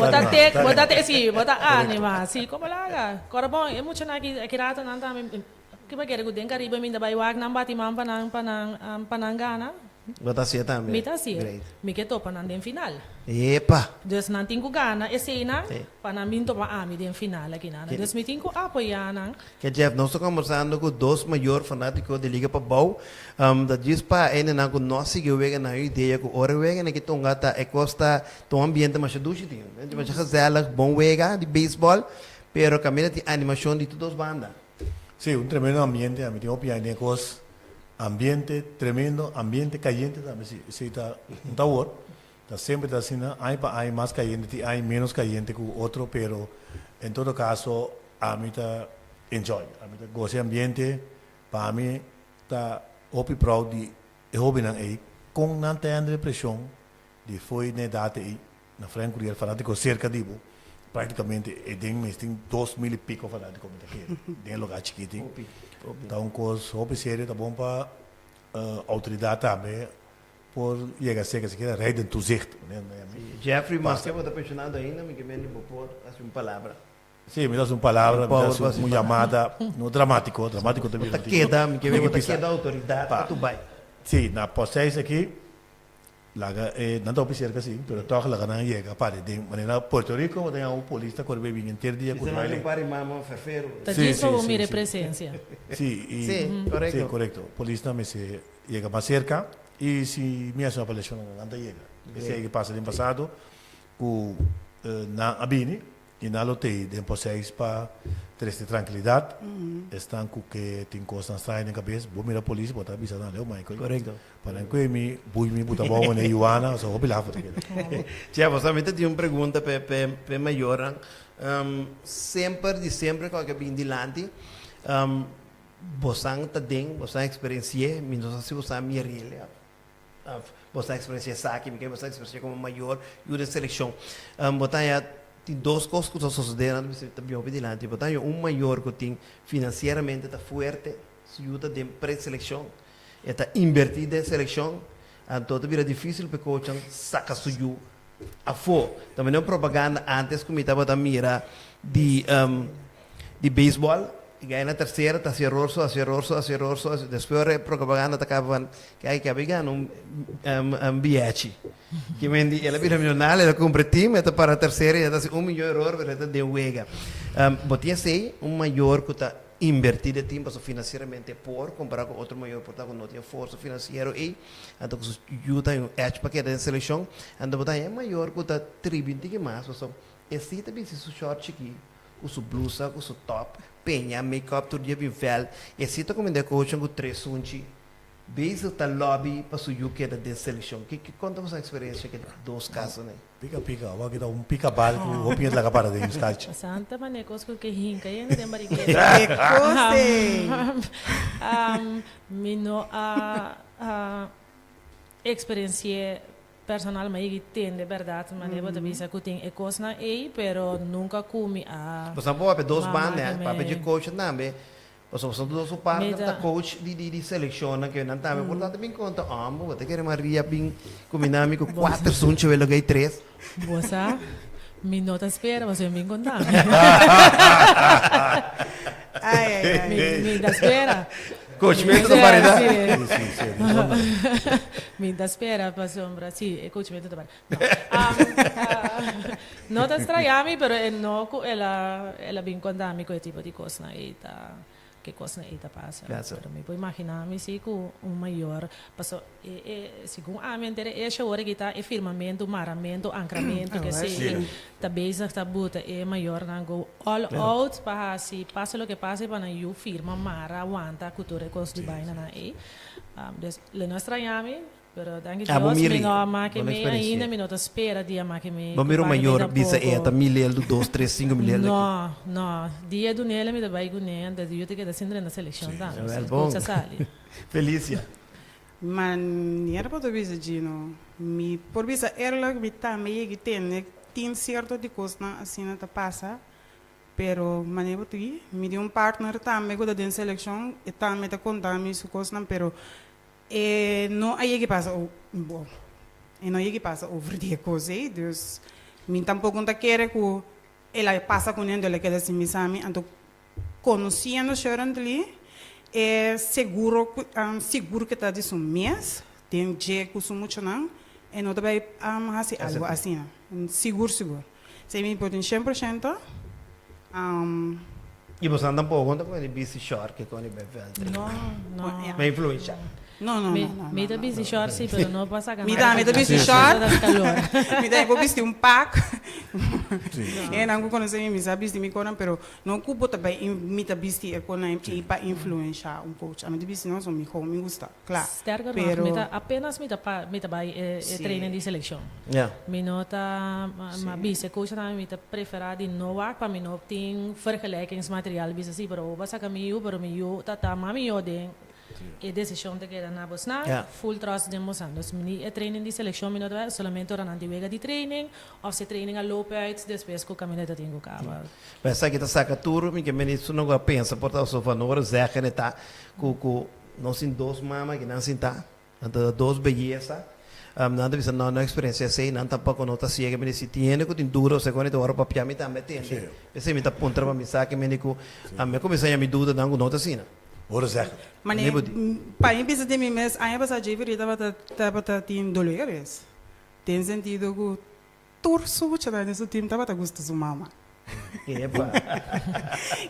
S4: bo ta tek, bo ta tek, si, bo ta anima, si, como laga? Kora bon, e muchanan aki, aki rato nan tambe, ke bo kere ku den Caribe mi ta bai wak nan bati man pa nan, pa nan, pa nan gana?
S2: Bo ta hasié tambe?
S4: Mi ta hasié. Mi ke topa nan den final.
S2: Epa!
S4: Dus nan tin ku gana eseinan pa nan bin topa ami den final akinan. Dus mi tin ku apoyá nan.
S2: Ke Jeff, nos ta kombersando ku dos mayor fanátiko di Liga Pabou. Ta djis pa hendenan ku no a sigui wega nan e idea ku ora e wega na Kitunga ta e kos ta ta un ambiente masha dushi tin. Masha gezellig, bon wega di beisbòl, pero kaminda tin animashon di tur dos banda.
S1: Sí, un tremendo ambiente, ami tin hopi aña den e kos. Ambiente tremendo, ambiente kayente tambe si, esei ta un ta wor, ta semper ta asina, aña pa aña mas kayente tin aña menos kayente ku otro, pero en todo kaso ami ta enjoy, ami ta gosa e ambiente, pa ami ta hopi proud di e hobennan ei, kon nan ta hende preshon di fo'i na e data ei Na Frank Curiel fanatico cerca di bo, practicamente e den mes tin 2000 y pico fanatico mi ta kere, den e lugar chikiti.
S2: Hopi, hopi.
S1: Ta un cos hopi serio, ta bon pa autoridad tambe por yega cerca sikiera rijden toezicht.
S2: Si, Jeffrey, maske bo ta pensionado ainda, mi ke mende bo por haci un palabra.
S1: Si, mi ta haci un palabra, mi ta haci un yamada, no dramatico, dramatico ta
S2: bira. Bo ta keda, mi ke bo ta keda autoridad pa tu bai.
S1: Si, na post seis aki. Laga e nan ta hopi cerca si, pero toch laga nan yega pare den manera Puerto Rico bo ta haña un polis ta core bay bin henter dia cu
S2: Bisa nan
S1: baile.
S2: tin pari mama ferfero.
S4: Ta
S1: Si,
S4: djis
S1: si,
S4: pa bo
S1: si,
S4: mira e
S1: si.
S4: presencia.
S1: Si, y
S2: Si, correcto.
S1: si, correcto. Polisnan mester yega mas cerca y si mi haci un apelacion nan ta yega. Esey a pasa den pasado cu nan a bini Y nan lo tei den poseis pa trece trankilidad. Esnan cu ke tin cosnan straño den cabes, bo mira polis, bo ta bisa nan, Leo Michael.
S2: Correcto.
S1: Pa nan cue mi, bui mi buta bao manera Juana, so hopi laf bo ta keda.
S2: Chef, bo sa mi ta tin un pregunta p'e p'e p'e mayornan. Semper di semper cu a ke bin dilanti, bosan ta den, bosan experenci'e, mi no sa si bosan mir'e. Bo ta experiencia esaki, mi ke bo ta experiencia como mayor yu den seleccion. Bo ta haña tin dos cos cu ta sosode, nan ta bisa ta bin hopi dilanti. Bo ta haña un mayor cu tin financieramente ta fuerte, su yu ta den pre-seleccion, e ta inverti den seleccion, anto ta bira dificil pa e coachnan saca su yu afo. Ta manera un propaganda antes cu mi tabata mira di di baseball, e gana na tercera ta haci error so, haci error so, haci error so, despues ora e propaganda ta caba van ke ai caba e gana un un biachi. Ke men di el a bira milionario, el a cumpra e team, e ta para tercera y e ta haci un miyon error pero e ta den wega. Bo tin esey un mayor cu ta inverti den team pasobra financieramente e por compara cu otro mayor por ta cu no tin e forsa financiero ey, anto cu su yu ta un edge pa keda den seleccion, anto bo ta haña e mayor cu ta tribi un tiki mas pasobra e si ta bisti su short chiki cu su blusa cu su top, peña, make up tur dia bin veld, e si ta cuminda e coachnan cu tres sunchi. Bezig ta lobby pa su yu keda den seleccion. Ki ki konta boso experiencia ke dos casonan?
S1: Pika pika, awor aki ta un pika bal ku hopi hende laga para den un stalchi.
S4: Santa mane kos ku ke hinka yende den bariguera.
S3: Ke kos ei!
S4: Mi no a experienci'e personal, ma yegi tende berdad mane bo ta bisa ku tin e kosnan ei, pero nunka ku mi a.
S2: Boso a por papia dos banda, eh? Papia dje coach tambe. Pasobra boso tur su partner ta coach di di di seleccionnan ke nan tambe por ta bin konta homber bo ta kere Maria bin kuminda mi ku kuater sunchi welo gei tres.
S4: Bo sa mi no ta spera pasobra mi bin konta mi.
S3: Ai ai ai.
S4: Mi mi ta spera.
S2: Coachmento ta parida.
S4: Si si si. Mi ta spera pasobra si e coachmento ta parida. No. No ta straña mi, pero e no cu el a el a bin conta mi cu e tipo di cosnan ey ta ke cosnan ey ta pasa. Pero mi por imagina mi si cu un mayor paso e e segun ami a entera e esho ora ki ta e firmamento, maramento, ancramento ke si ta bezig ta buta e mayornan go all out pa haci pase loke pase pa nan yu firma, mara, wanta cu tur e cos di bainanan ey. Dus lo no a straña mi. Pero danki
S2: Ah, bo
S4: Dios, mi
S2: miri,
S4: no a make
S2: bo no
S4: mi
S2: experiencia.
S4: ainda, mi no ta spera di a make mi
S2: Bo
S4: ku
S2: mira un
S4: paga mi
S2: mayor bisa e
S4: tampoco.
S2: ta mi leldu dos, tres, cinco mi leldu aki.
S4: No, no. Dia dunele mi ta bai kuné, anto yu ta keda sin drenta seleccion tambe.
S2: Wel
S4: So,
S2: bon.
S4: kucha sali.
S2: Felicia.
S3: Manera bo ta bisa Gino, mi por bisa eerlijk mi tambe yegi tende tin cierto di cosnan asina ta pasa, pero manera bo ta di, mi tin un partner tambe cu ta den seleccion, e tambe ta conta mi su cosnan, pero E no a yegi pasa o bo e no a yegi pasa over di e kos ei, dus mi tampoko no ta kere ku el a pasa kuné anto el a keda sin bisa mi, anto konosiendo Shurantly e seguro ku sigur ku e ta di su mes den dje ku su muchanan e no ta bai hasi algo asina, sigur sigur. Esei mi por tin shen por shento.
S2: I boso tampoko no ta pone bisti short ke koni bai veld.
S4: No, no.
S2: Ma influensha.
S3: No, no, no, no.
S4: Mi ta bisti short si, pero no pa saca
S3: Mi tambe ta bisti short. Mi tambe por bisti un pak. E nan ku konosé mi, mi sa bisti mi konan, pero no ku bo ta bai mi ta bisti e konan ei pa influensha un coach. Ami ta bisti no, so mi ho mi gusta. Kla.
S4: Sterker nog, mi ta apenas mi ta pa mi ta bai e e training di selekshon. Mi no ta ma bisa e coach tambe mi ta prefera di no wak pa mi no tin vergelijkingsmateriaal bisa si pero bo a saka mi yu pero mi yu ta ta mas mihó den e desishon ta keda na bosnan full trust den bosnan. Dus mi ni e training di selekshon mi no ta bai solamente ora nan tin wega di training of si e training a loop uit despues ku kaminda ta tin ku kaba.
S2: Pero esaki ta saka tur mi ke meni su no ku a pensa por ta so van ora zeggen e ta ku ku Nos tin dos mama ki nan sinta, nan ta da dos beyesa. Nan ta bisa no no experiencia esey, nan tampoco no ta ciega. Mi di si tin hende cu tin duda osea cu ta worde papia mi tambe tende. P'esey mi ta puntra pa mi sa ki mende cu mi a cuminsa haña mi dudanan cu no ta asina.
S1: Hoor zeggen.
S3: Mane, pa mi bisa den mi mes, aña pasa Jeffrey tabata tabata tin dolor di cabes. Den sentido cu Tur su muchanan den su team tabata gusta su mama.
S2: Epa.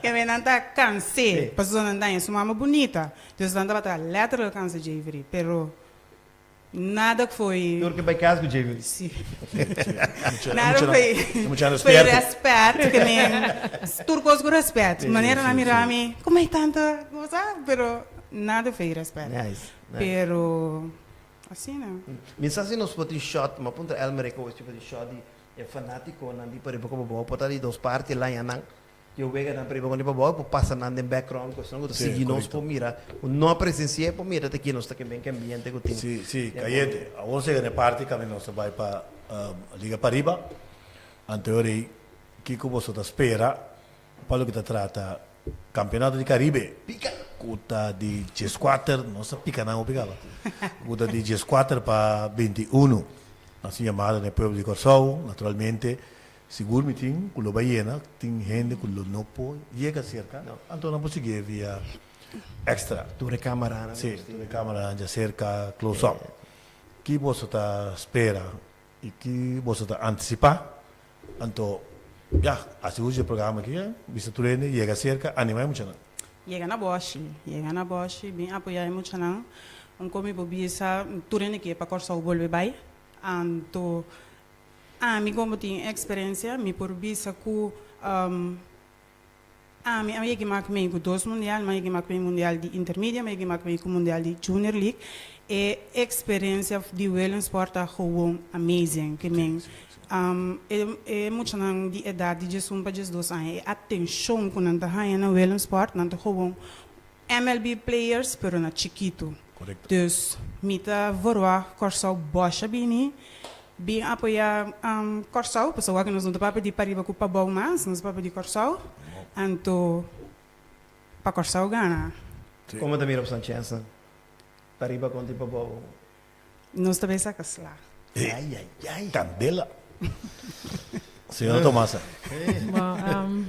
S3: Kende nan ta cans'é, pasobra nan daña su mama bunita. Dus nan tabata letterlijk cansa Jayvery, pero nada fo'i.
S2: Tur ke bai cas cu Jayvery.
S3: Si. Nada fo'i fo'i respet, ke men tur cos cu respet. Manera nan mira mi, como hay tanta cosa, pero nada fo'i respet.
S2: Nice, nice.
S3: Pero. Asina.
S2: Mi sa si nos por tin shot, m'a puntra Elmer e si por tin shot di e fanaticonan di pariba como bo por ta di dos parti laña nan di e weganan pariba con di pabao por pasa nan den background cuestion cu ta sigui nos por mira cu no a presencia por mira ta ki nos ta ke ben ke ambiente cu tin.
S1: Si, si, cayente. Awor sega na e parti caminda nos ta bay pa Liga Pariba. Anterior ei, kico boso ta spera Pa loke ta trata Campeonato di Caribe, cu ta di diescuater, nos ta pica nan hopi caba, cu ta di diescuater pa binti uno. Nos tin yamada na e pueblo di Corsou, naturalmente, sigur mi tin cu lo bay yena, tin hende cu lo no por yega cerca, anto nan por siguié via extra.
S2: Tur e camaranan.
S1: Si, tur e camaranan djacerca, close up. Ki boso ta spera I ki boso ta antisipá? Anto, ya, hasi uso di e programa aki, bisa tur hende yega serka, animá e muchanan.
S3: Yega na bòshi, yega na bòshi, bin apoyá e muchanan. Un komi bo bisa tur hende ke pa Kòrsou bolbe bai. Anto, ami komo tin eksperensia, mi por bisa ku. Ami a yega mak mei ku dos mundial, mi a yega mak mei mundial di intermedia, mi a yega mak mei ku mundial di junior league. E eksperensia di Williamsport ta gewoon amazing. Ke men e e muchanan di edat di diesun pa diesdos aña, e atenshon ku nan ta haña na Williamsport, nan ta gewoon MLB players pero na chikitu.
S1: Korekto.
S3: Dus mi ta verwagt Kòrsou bòsha bini bin apoyá Kòrsou pasobra wak nos no ta papia di pariba ku pabou mas, nos ta papia di Kòrsou. Anto pa Kòrsou gana.
S2: Komo ta mira bo san chènsnan? Pariba kontra i pabou.
S3: Nos ta bay saca sla.
S2: Ay ay ay.
S1: Candela. Señora Tomasa.
S4: Bon,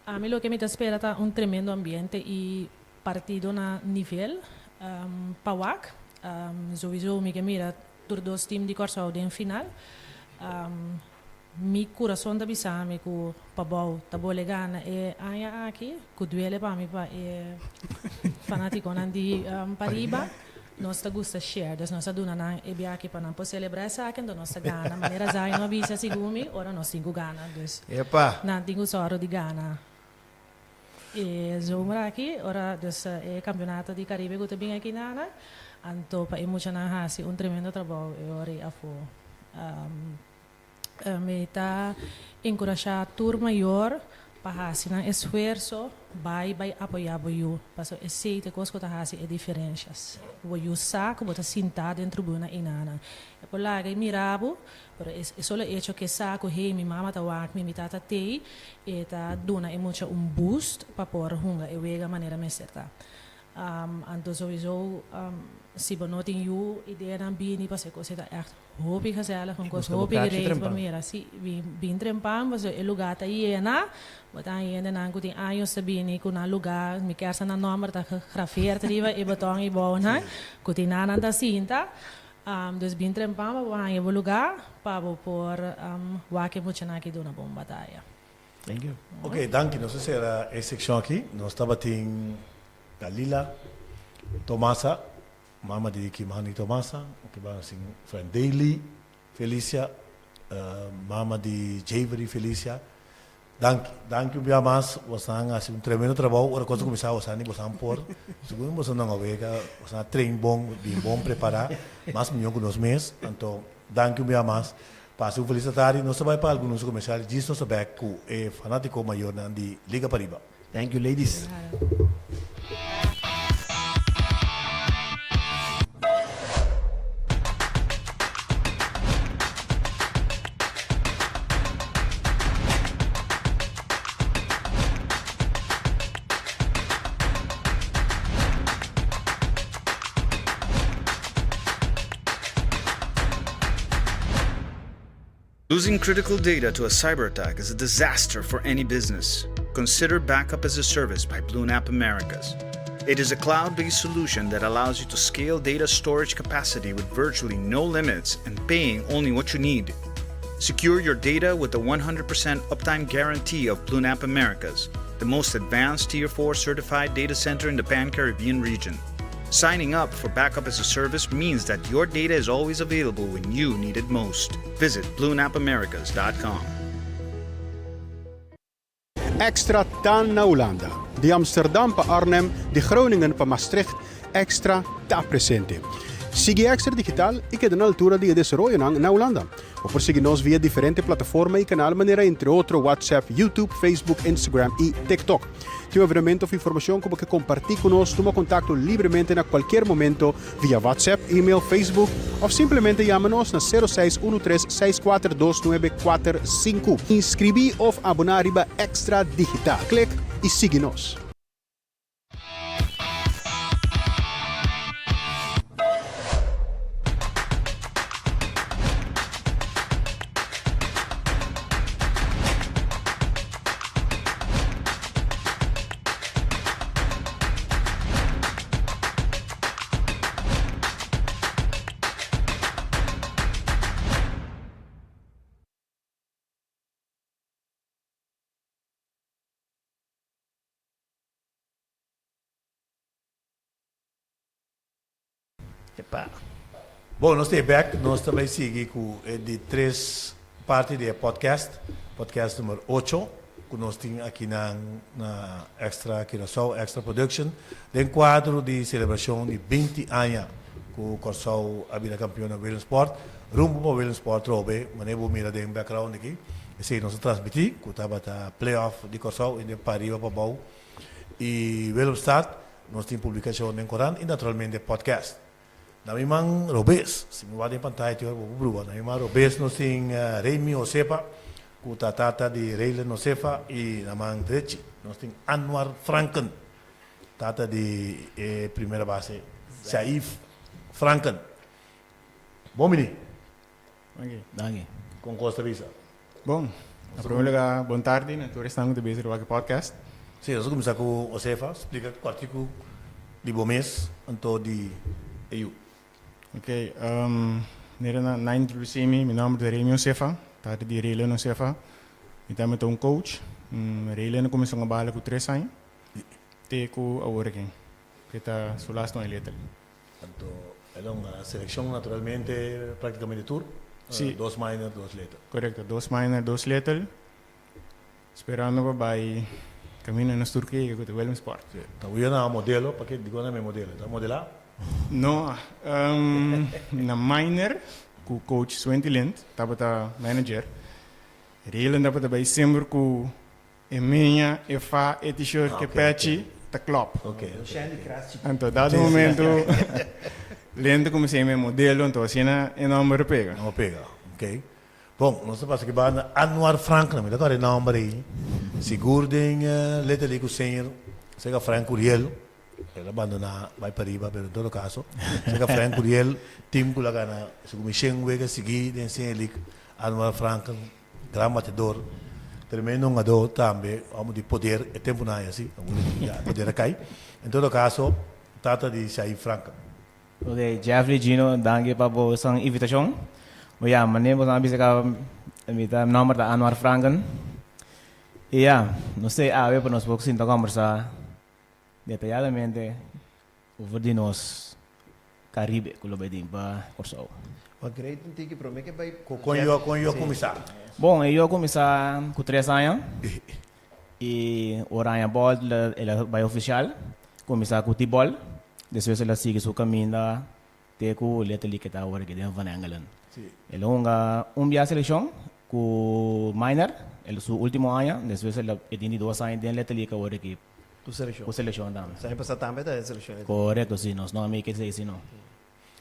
S4: ami loke mi ta spera ta un tremendo ambiente y partido na nivel pa wak. Sowieso mi ke mira tur dos team di Kòrsou den final. Mi kurason ta bisa mi ku Pabou ta bole gana e aña aki, ku duele pa mi pa e fanatikonan di pariba. Nos ta gusta share, dus nos a duna nan e biaha pa nan por selebrá esaki, anto nos ta gana. Manera Zaino a bisa segun mi, ora nos tin ku gana, dus nan tin ku sòru di gana e zomer aki, ora dus e kampeonato di Karibe ku ta bin aki nana, anto pa e muchanan hasi un tremendo trabou e ora ei afó. Mi ta enkurashá tur mayor pa hasi nan esfuerso bai bai apoyá bo yu, pasobra esei ta e kos ku ta hasi e diferenshas. Bo yu sa ku bo ta sintá den tribuna einanan. E por laga i mira bo, pero e solo echo ku e sa ku hey mi mama ta wak mi, mi tata t'ei, e ta duna e mucha un boost pa por hunga e wega manera mester ta. Anto souiso si bo no tin yu ideanan bini pasobra e kos ei ta ègt Hopi gezellig, un kos hopi great pa mira. Si, bin trempan pasobra e lugá ta yena. Bo ta haña hendenan ku tin años ta bini ku nan lugá, mi kier sa nan nòmber ta gegrafeerd riba e boton ei bounan, ku tin nan nan ta sinta. Dus bin trempan pa bo haña bo lugá pa bo por wak e muchanan aki duna bon bataya.
S2: Thank you.
S1: Ok, danki. Nos a sera e sekshon aki. Nos tabatin Dalila Tomasa. Mama di Kimani Tomasa, ke ban sin friend Daily Felicia, mama di Javery Felicia. Danki, danki un bia mas, bosan a hasi un tremendo trabou, ora kos a kuminsá bosan ni bosan por, segun bosan nan a wega, bosan a train bon, bin bon prepará, mas mihó ku nos mes, anto danki un bia mas, pasa un felis atardi, nos ta bai pa algun anuncio komersial, djis nos ta bèk ku e fanátiko mayornan di Liga Pariba.
S2: Thank you ladies.
S5: Losing critical data to a cyber attack is a disaster for any business. Consider Backup as a Service by BlueNap Americas. It is a cloud-based solution that allows you to scale data storage capacity with virtually no limits and paying only what you need. Secure your data with the 100% uptime guarantee of BlueNap Americas, the most advanced Tier 4 certified data center in the Pan-Caribbean region. Signing up for Backup as a Service means that your data is always available when you need it most. Visit bluenapamericas.com.
S6: Extra ta na Hulanda. Di Amsterdam pa Arnhem, di Groningen pa Maastricht, Extra ta presente. Sigui Extra Digital i keda na altura di e desaroyonan na Hulanda. Bo por sigui nos via diferente plataforma i kanal manera entre otro WhatsApp, YouTube, Facebook, Instagram i TikTok. Tin un evenemento of informacion cu bo ke comparti cu nos, tuma contacto libremente na cualkier momento via WhatsApp, email, Facebook of simplemente yama nos na sero seis uno tres seis kuater dos nuebe kuater sinku. Inscribi of abona riba Extra Digital. Click y sigui nos.
S2: Epa.
S1: Bon, nos ta e bek. Nos ta bai sigui ku e di tres parti di e podcast, podcast number ocho. ku nos tin akinan na Extra Curaçao, Extra Production, den kuadro di selebrashon di binti aña ku Kòrsou a bira kampion na Willemsport. Rumbo pa Willemsport trobe, manera bo mira den background aki, esei nos a transmití ku tabata playoff di Kòrsou i den pariba pa bou i Willemstad. Nos tin publikashon den korant i naturalmente podcast. Na mi man robes, si mi wak den pantaya tin ora bo por brua, na mi man robes nos tin Remy Osepa ku ta tata di Reylen Osefa i na man drechi nos tin Anwar Franken, tata di e primera base Shaif Franken. Bon bini.
S7: Danki.
S1: Kon kos ta bisa?
S7: Bon. Na prome lugar, bon tardi na tur esnan ku ta bezig riba aki podcast.
S1: Sí, nos a kuminsá ku Osefa. Splika kòrtiku di bo mes anto di e yu.
S7: Ok, nera nan a introdusí mi, mi nòmber ta Remy Osefa, tata di Raylan Osefa. Mi tambe ta un coach. Raylan a kuminsá un bala ku tres aña te ku awor aki, ke ta su lastu aña letter.
S1: Anto el a un seleccion naturalmente practicamente tur,
S7: Sí.
S1: dos minor, dos little.
S7: Correcto, dos minor, dos little. Sperando pa bay camino nos tur kega cu ta Williamsport.
S1: Sí. Ta wia na modelo, pake dico na mi modelo? Ta modela?
S7: No, na minor cu coach Swinty Lint tabata manager. Raylan tabata bay semper cu E meña, e fa, e t-shirt ku e pechi ta klòp. Anto dado momento Lento kuminsá yama e modelo, anto asina e nòmber a pega.
S1: Nòmber pega, ok. Bon, nos ta pasa aki banda Anwar Frank, mi ta kòrda e nòmber ei. Sigur den Little League ku señor Sega Frank Curiel, el a bandoná bai pariba, pero en todo kaso, Sega Frank Curiel, tim ku la gana segun mi shen wega sigui den Senior League, Anwar Frank Gran batedor, tremendo hungador tambe, homo di poder, e temponan ei asi, awor ya e poder a kai. En todo caso, tata di Shaib Franken.
S8: Ok, Jeffrey, Gino, danki pa bo san invitacion. Bo ya, mane bo san a bisa caba, mi ta, mi nomber ta Anwar Franken. Y ya, nos ta awe pa nos por sinta combersa detayadamente over di nos Caribe cu lo bay tin pa Corsou.
S2: Wa great un tiki prome ke bay.
S1: Con yo con yo cuminsa?
S8: Bon, e yo a cuminsa cu tres aña y ora aña bol el a bay oficial, cuminsa cu T-ball, despues el a sigui su caminda te cu Little League ke ta awor aki den Van Engelen. El a hunga un bia seleccion cu minor, el su ultimo aña, despues el a tin di dos aña den Little League awor aki.
S2: Ku selekshon.
S8: Ku selekshon tambe.
S2: Aña pasá tambe ta den selekshon.
S8: Korekto, si. Nos no a miki esei si no.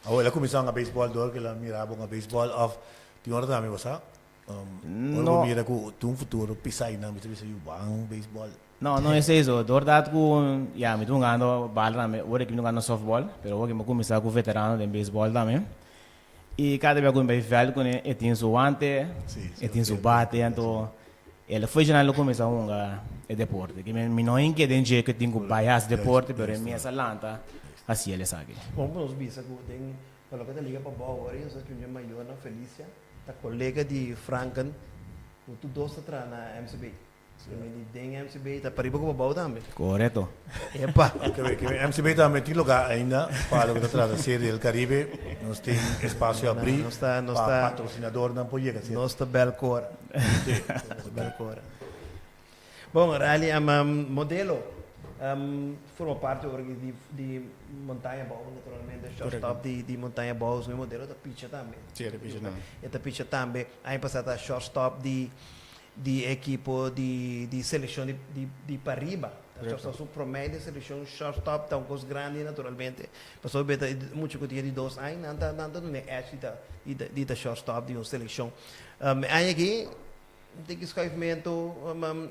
S1: Awor el a kuminsá hunga beisbòl dor ku el a mira bo hunga beisbòl òf tin ora tambe bo sa? Ora bo mira ku tin un futuro pisa einan bo ta bisa yu ban beisbòl.
S8: No, no esei so. Dor dat ku ya mi ta hungando bal tambe. Ora aki mi ta hungando sòftbòl, pero awor aki mi a kuminsá ku veterano den beisbòl tambe. I kada bia ku mi bai vèlt kuné e tin su wante, e tin su bate, anto el a fueshoná lo kuminsá hunga e deporte. Ke mi no hinke den dje ku e tin ku bai hasi deporte, pero e mes a lanta hasi el esaki.
S2: Kon ku nos bisa ku den pa loke ta liga pa bou awor nos a tune mayornan Felicia ta kolega di Franken ku tur dos ta traha na MCB. Den MCB ta pariba ku pabou tambe.
S8: Korekto.
S2: Epa.
S1: MCB tambe tin lugar ainda pa loke ta trata Serie del Caribe. Nos tin espacio abri pa patrocinadornan por yega.
S2: Nos ta bel kora. Si. Nos ta bel kora. Bon, Riley, modelo forma parti ora di Montaña Bou, naturalmente. Shortstop di Montaña Bou. Su modelo ta picha tambe.
S7: Si, e ta picha tambe.
S2: E ta picha tambe. Aña pasa ta shortstop di di ekipo di di selekshon di di di pariba. Ta shortstop su promé den selekshon shortstop ta un kos grandi naturalmente. Pasobra bo ta mucha ku tin di dos aña nan ta nan ta duna e edge di ta di ta di ta shortstop di un selekshon. E aña aki un tiki skuifmentu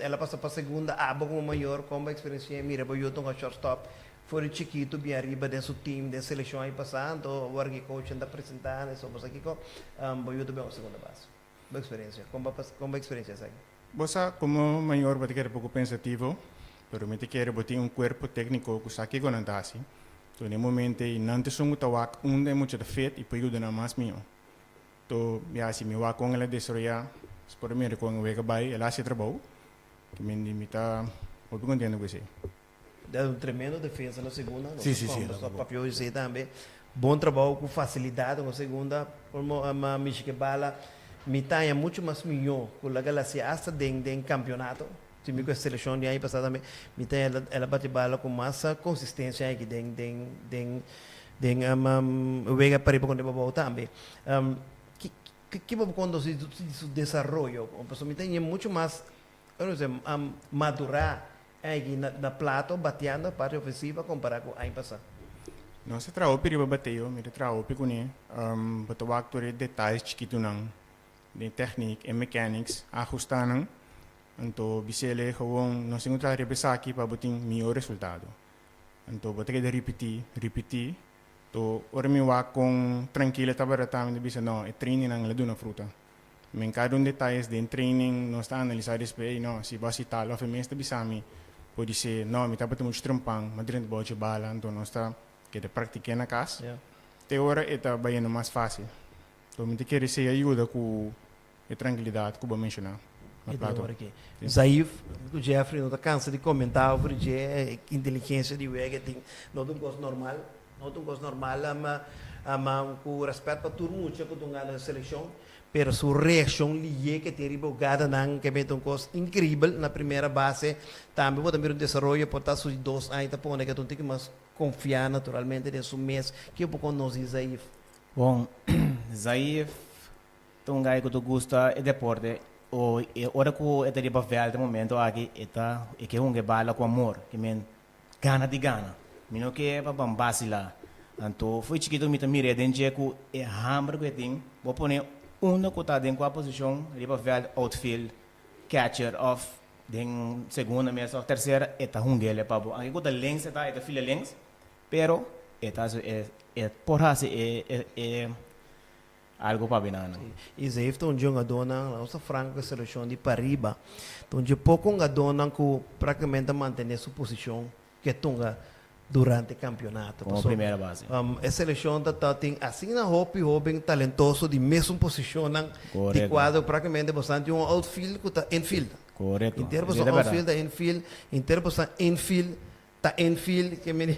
S2: el a pasa pa segunda abo komo mayor kon bo eksperensi'é mira bo yu ta un shortstop for di chikitu bien ariba den su team den selekshon aña pasá anto awor aki coachnan ta presentá esei bo sa kiko bo yu ta bin un segunda base. Bo experiencia, con bo con bo experiencia esaki?
S7: Bo sa como mayor bo ta kere poco pensativo, pero mi ta kere bo tin un cuerpo tecnico cu sa kico nan ta haci. To den e momento ey nan ta esun cu ta wak unda e mucha ta fit y por yuda nan mas miho. To ya si mi wak con el a desaroya, si por a mira con e wega bay, el a haci e trabou. Ki mi mi ta hopi contento cu esey.
S2: Dat un tremendo defensa na segunda.
S1: Sí, sí, sí.
S2: Nos papia esei tambe. Bon trabou ku fasilidat na segunda. Como mishi ke bala mi taña mucho mas mihó ku laga la hasi hasta den den campeonato. Si mi ku e selekshon di aña pasá tambe mi ta el el a bati bala ku mas konsistensia aki den den den den wega pariba kontra pabou tambe. Ki ki bo por konta nos di su desaroyo? Pasobra mi ta haña muchu mas madurá aki na na plato batiando parti ofensiva kompará ku aña pasá.
S7: Nos a traha hopi riba bateo, mi ta traha hopi kuné. Bo ta wak tur e detayes chikitunan den tèknik, e mechanics, ahustá nan. Anto bis'el gewoon nos tin ku traha riba esaki pa bo tin mihó resultado. Anto bo ta keda ripití, ripití. To ora mi wak kon trankil e tabata ta mi ta bisa no e trainingnan el a duna fruta. Men kada un detayes den training nos ta analisá despues ey no si bo hasi tal òf e mes ta bisa mi podisé no mi tabata muchu trempan mi a drenta bou dje bala anto nos ta keda praktik'é na kas te ora e ta bayendo mas fásil. To mi ta kere esei a yuda ku E trankilidat ku bo menshoná na plato.
S2: Zaif ku Jeffrey no ta kansa di komentá over dje inteligensia di wega e tin. No ta un kos normal, no ta un kos normal ama ku rèspèt pa tur mucha ku ta un gana selekshon, pero su reakshon liye ke tin riba hugadanan ke mete un kos inkribel na primera base. Tambe bo ta mira un desaroyo por ta su di dos aña ta pone ke ta un tiki mas konfiá naturalmente den su mes. Ke bo konos di Zaif?
S8: Bon, Zaif Ta un guy ku ta gusta e deporte o e ora ku e ta riba vèlt e momento aki e ta e ke hunga e bala ku amor ke men gana di gana mi no ke pa ban basila anto fo'i chikito mi ta mir'é den dje ku e hamber ku e tin bo pone unda ku ta den kua posishon riba vèlt outfield catcher òf den segunda mes òf tersera e ta hung'el pa bo anke ku ta links e ta e ta fila links pero e ta hasi e por hasi e e. Algo pa bina nan.
S2: I Zeef ta un dje hungadónan, laga nos ta franko ku e selekshon di pariba, ta un dje poko hungadónan ku praktikamente a mantené su posishon ku e tunga durante kampionato.
S8: Komo primera base.
S2: E selekshon ta ta tin asina hopi hóben talentoso di mesun posishonnan di kuadro praktikamente boso tin un outfield ku ta infield.
S8: Korekto.
S2: Inter boso outfield ta infield, inter boso infield Ta infield ke meni.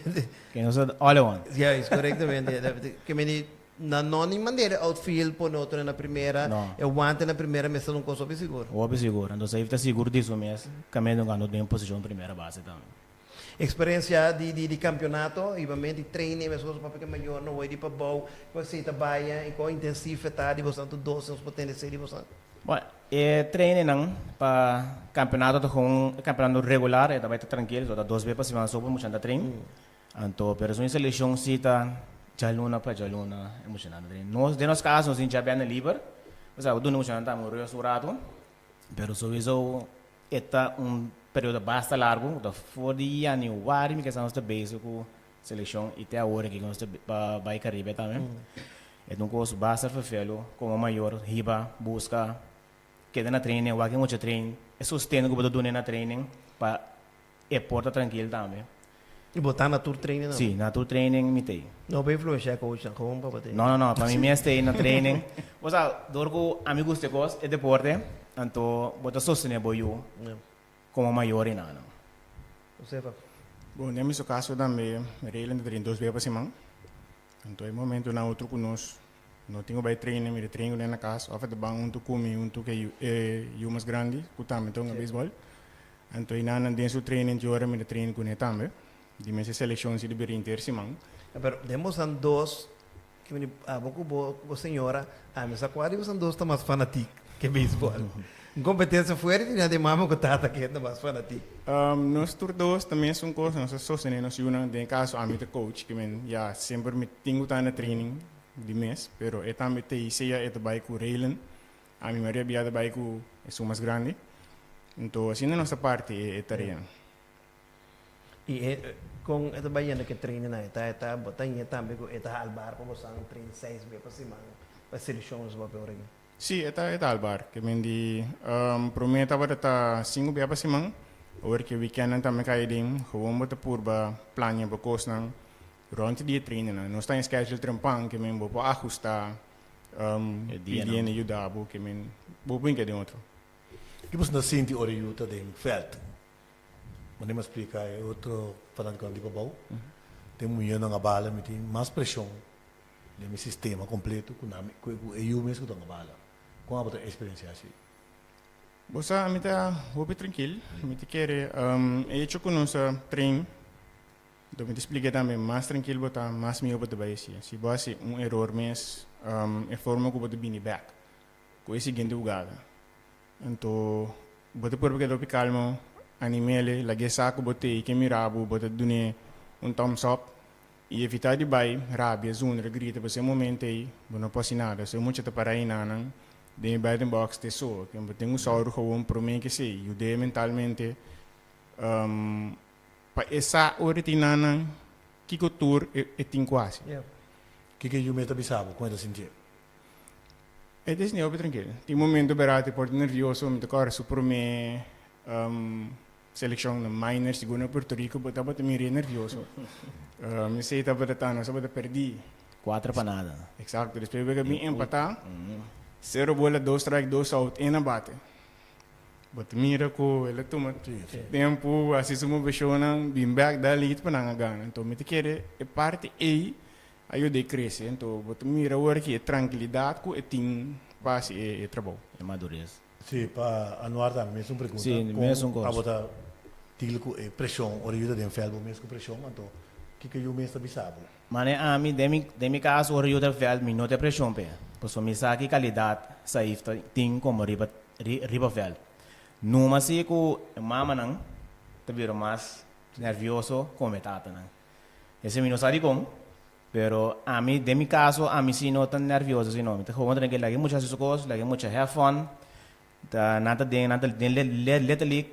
S8: Ke nos ta all in one.
S2: Juist, korektamente. Ke meni na no ni manera outfield pone otro na primera.
S8: No.
S2: E wante na primera mester un kos hopi sigur.
S8: Hopi sigur. Entonces ahí ta sigur di su mes kaminda un gano den posishon primera base tambe.
S2: Eksperensia di di di kampionato, hibamento di training meskos papia ke mayor no woi di pabou, ku esei ta baya i kon intensief e ta di bosan tur dos nos por tende esei di bosan.
S8: Bueno, e trainingnan pa campeonato ta gewoon e campeonato regular, e ta bai ta tranquil, so ta dos bes pa siman so por muchanan ta train. Anto, pero esun seleccion si ta djaluna pa djaluna e muchanan ta train. Nos, den nos caso nos tin djabièrnè liber, osea bo duna e muchanan tambe un rust un rato, pero souiso e ta un periodo basta largo, ta for di januari mi kesa nos ta bezig cu Seleccion y te awor aki nos ta bay Caribe tambe. E ta un cos basta vervelo como mayor hiba, busca, keda na training, wak e mucha train, e sosten cu bo ta duna na training pa e por ta trankil tambe.
S2: Y bo ta na tur training tambe?
S8: Si, na tur training mi ta ey.
S2: No pa influencia coachnan, gewoon pa bo ta ey.
S8: No, no, no, pa mi mes ta ey na training. Bo sa, door cu ami gusta e cos, e deporte, anto bo ta sostene bo yu como mayor y nan.
S2: Josefa.
S7: Bon, den mi kaso tambe Raylan ta train dos bia pa siman. Anto e momentonan otro ku nos no tin ku bai trainen, mi ta train kuné na kas òf e ta ban huntu ku mi huntu ku e yu mas grandi ku tambe ta hunga beisbòl. Anto einan den su training tin ora mi ta train kuné tambe. Di mes e selekshon si ta bira henter siman.
S2: Pero den bosan dos Ki mini abo ku bo ku bo señora, ami sa kua di bosan dos ta mas fanatik ke beisbòl. Un kompetensia fuerte di den mama ku tata ken ta mas fanatik.
S7: Nos tur dos ta mesun kos, nos ta sostené nos yunan. Den e kaso ami ta coach, ki men ya semper mi tin ku ta na training di mes, pero e tambe ta ei sea e ta bai ku Raylan, ami mayoria bia ta bai ku esun mas grandi. Anto asina nos ta parti e tareanan.
S2: I e kon e ta bai yendo ke training nan? E ta e ta bo ta ñe tambe ku e ta hal bar pa bosan train seis be pa siman pa selekshon nos papia ora aki?
S7: Sí, e ta e ta hal bar. Ke men di promé tabata ta sinku bia pa siman, awor ke wikèndnan tambe kai aden, gewoon bo ta purba plania bo kosnan rònt di e training nan. Nos ta en schedule trempan ke men bo por ahustá
S8: E dianan.
S7: pidi hende yuda bo ke men bo por hinka den otro.
S1: Ki boso ta sinti ora yu ta den vèlt? Mane mi a splika e otro fanatikonan di pabou, den muñenan a bala mi tin mas preshon den mi sistema kompleto ku nan ku e yu mes ku ta bala. Kon abo ta eksperensiá esei?
S7: Bo sa, mi ta hopi trankil. Mi ta kere e hecho ku nos a train, do mi ta splika tambe, mas trankil bo ta, mas mihó bo ta bai hasi. Si bo hasi un eror mes, e forma ku bo ta bini bèk ku e siguiente hugada. Anto bo ta purba keda hopi kalmo, anim'el, lag'é sa ku bo t'ei, ke mira bo, bo ta dun'é un thumbs up i evitá di bai rabia, zundra, grita, pasobra e momento ei bo no por hasi nada. So e mucha ta pará einanan Den e batting box te so. Ken bo tin un sòru gewoon promé ke esei. Yud'é mentalmente pa e sa ora e tin nannan kiko tur e tin ku hasi.
S1: Kiko e yu mes ta bisa bo? Kon e ta sintié?
S7: E ta sintié hopi trankil. Tin momento bèrdat e por ta nervioso. Mi ta kòrda su promé selekshon na minor sigur na Puerto Rico bo tabata mir'é nervioso. Esei tabata ta nos tabata pèrdí.
S8: Cuatro pa nada.
S7: Exacto, despues bo a bin empatá, cero bola, dos strike, dos out, en a bate. Bo ta mira cu el a tuma tempo, haci su movecionnan, bin bek, da lead pa nan a gana. Enton mi ta kere e parti ey a yuda e crece. Enton bo ta mira awor aki e trankilidad cu e tin pa haci e trabou.
S8: E madurez.
S1: Si, pa Anuar tambe mesun pregunta.
S8: Si, mesun
S1: Con
S8: cos.
S1: abo ta deal cu e presion ora yu ta den veld bo mes cu presion, anto kico yu mes ta bisa bo?
S8: Mane ami, den mi den mi caso ora yu ta veld mi no ta presion p'e, pasobra mi sa ki calidad Saif ta tin como riba riba veld. Numa si cu e mamanan ta bira mas nervioso como e tatanan. Esei mi no sa dicon, pero ami den mi caso ami si no ta nervioso si no. Mi ta gewoon tranquil laga e mucha haci su cos, laga e mucha have fun, ta nan ta den nan ta den little league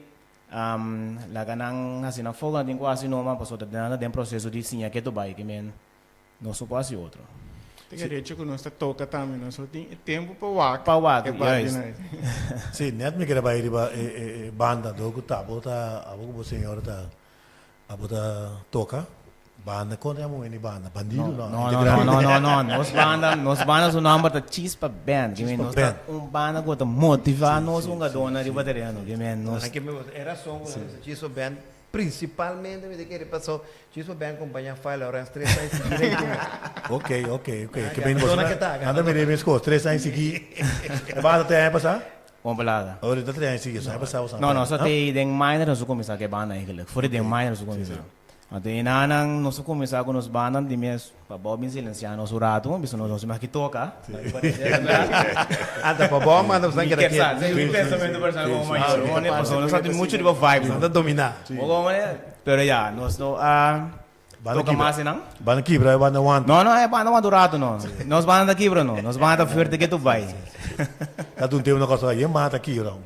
S8: Laga nan hasi nan fogo, nan tin ku hasi numa, pasobra nan ta den proseso di siña ke ta bai, ke men nos no por hasi otro.
S7: Tin e derecho ku nos ta toka tambe, nos no tin e tempu pa wak
S8: Pa wak,
S7: e parti
S8: juist.
S7: nan.
S1: Sí, net mi kere bai riba e banda dor ku ta bo ta abo ku bo señora ta abo ta toka. Banda kon ta yama wen di banda? Bandido
S8: no? No, no, no, no, no, no. Nos banda, nos banda su nomber ta Chispa Band. Ke men nos ta un banda ku ta motivá nos hungadónan riba tereno. Ke men nos.
S2: Ke men e rason ku nan bisa Chispa Band prinsipalmente mi ta kere paso Chispa Band kompañá Fay Laurens tres aña sigui rei ku mi.
S1: Ok, ok, ok. Ke men boso nan ta mira e mes kos, tres aña sigui. E banda te aña pasá?
S8: Kon palabra?
S1: Ora ta tres aña sigui, so aña pasá boso
S8: No, nos ta te den minor nos a kuminsá ku e banda eigenlijk. For di den minor nos a kuminsá. Anto e nanan nos a kuminsá ku nos bandan di mes pa bou bin silensiá nos un ratu, bisa nos nos maki toka.
S2: Anta pa bou manda boso nan keda
S8: ketu. Mi pensamentu personal komo mayor, pasobra nos a tin muchu riba vibe.
S2: Nan ta dominá.
S8: Pero ya, nos no a toka mas einan.
S1: Banda kibra e banda wanta.
S8: No, no, e banda wanta un ratu no. Nos banda ta kibra no. Nos banda ta fuerte ketu bai.
S1: Ta un tempu na Kòrsou yen banda ta kibra.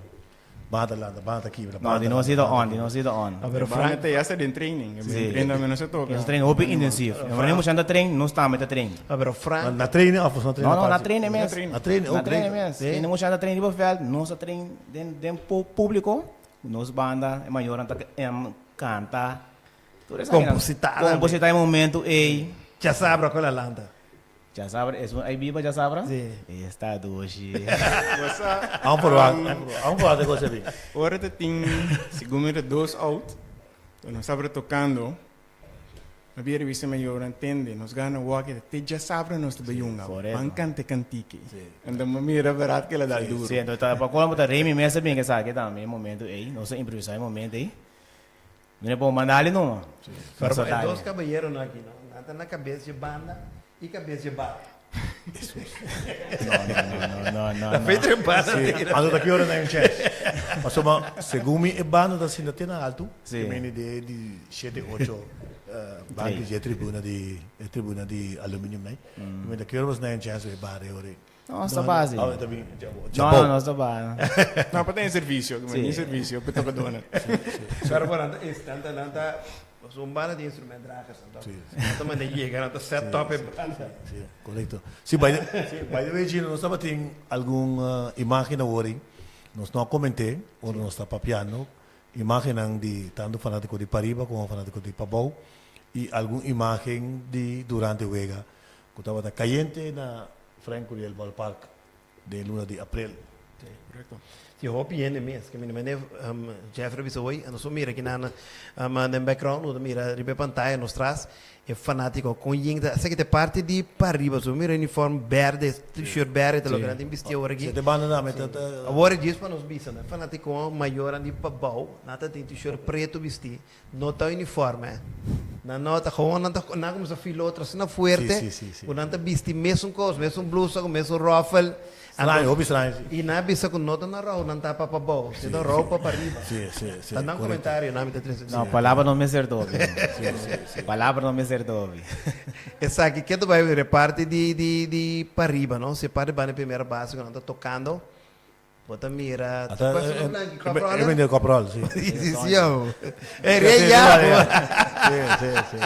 S1: Banda lanta, banda kibra,
S8: No, di nos ita on, di nos ita on.
S2: No, pero
S7: Frank
S2: Frank,
S7: ta ya sa den training.
S8: Sí.
S7: Den train tambe nos a toca.
S8: Nos train hopi intensief. En wanneer mucha ta train, nos tambe ta train.
S2: no, pero Frank,
S1: Na training of na train
S8: No, no, na
S1: aparte?
S8: train mes.
S1: Na training, oh,
S8: Na train
S1: great.
S8: mes. Ene mucha ta train riba veld, nos ta train den den publico. Nos banda, e mayornan ta em canta. Tur esaki nan.
S2: Composita tambe.
S8: Composita e momento ey.
S2: Djasabra cu la lanta.
S8: Djasabra, es un ai biba djasabra?
S2: Sí.
S8: Esta dushi.
S7: Bosa,
S1: Vamos probar, vamos probar te cosa bien.
S7: Ora ta tin, segun mi ta dos out, nos tabata tocando, mi a bira bisa mayornan, tende, nos gana wòk te djasabra nos ta bai yunga,
S8: Correcto.
S7: ban canta e cantiki. Enton mi mira berat ke el a dal duro.
S8: Sí, enton ta pa colmo ta Remy mes a bin esaki tambe e momento ei, nos a improvisá e momento ei. Mi no por mandali numa.
S2: Pero e dos caballeronan aki no, nan ta na cabes dje banda y cabes dje bar.
S8: No, no, no, no, no,
S2: Ta
S8: no.
S2: fe trepa na
S1: Sí,
S2: tira.
S1: anto ta ki ora nan chance. Pasobra segun mi e banda ta sinta te na alto.
S8: Sí.
S1: Ki meni de di shete ocho banki dje tribuna di e tribuna di aluminium nai. Ki meni ta ki ora boso nan chance e bar e ora ei.
S8: No, sta base.
S1: Oh, ta bin.
S8: No, no, no sta base.
S7: No, pa ten servicio,
S8: Sí.
S7: tin servicio pa tocadornan.
S2: Pero bueno, nan ta, es, nan ta, nan ta, un banda di instrumentdragers anto.
S1: Sí.
S2: Nan ta manda yega, nan ta set up e banda.
S1: Sí, correcto. Sí, by the, sí, by the way, Gino, nos tabatin algun uh, imagen awor ei. Nos no a comenté, ora nos ta papiando. Imagennan di tanto fanatico di pariba como fanatico di pabou. Y algun imagen di durante wega cu tabata cayente na Frank Curiel Ballpark den luna di aprel.
S7: Korekto.
S2: Si hopi hende mes, ke mira mende Jeffrey a bisa hoy, nos por mira aki nan den background, nos ta mira riba e pantaya nos tras, e fanatiko kon yin ta, esaki ta e parti di pariba, so mira uniform berde, t-shirt berde ta loke nan tin bisti awor aki.
S1: Si te banda nan ta ta.
S2: Awor e djis pa nos bisa, e fanatikonan mayornan di pabou, nan ta tin t-shirt preto bisti, No ta uniforme. Nan no ta gewoon nan ta nan a kuminsá fila otro asina fuerte ku nan ta bisti mesun kos, mesun blusa ku mesun ròfel.
S1: Straño, hopi straño si.
S2: I nan a bisa ku no ta na rou nan ta pa pabou, si ta rou pa pariba. Ta nan komentario nan mi ta trese.
S8: No, palabra no mester dobi. Palabra no mester dobi.
S2: Esaki ke ta bai reparti di di di pariba no, si e parti banda primera base ku nan ta tokando. Bo ta mira
S1: Ata,
S2: Cuál es
S1: eh,
S2: blanco?
S1: eh,
S2: Caprola?
S1: eh, vende Caprol, sí.
S2: Sí, sí, sí, oh. Eh, re ya.
S1: Sí, sí, sí.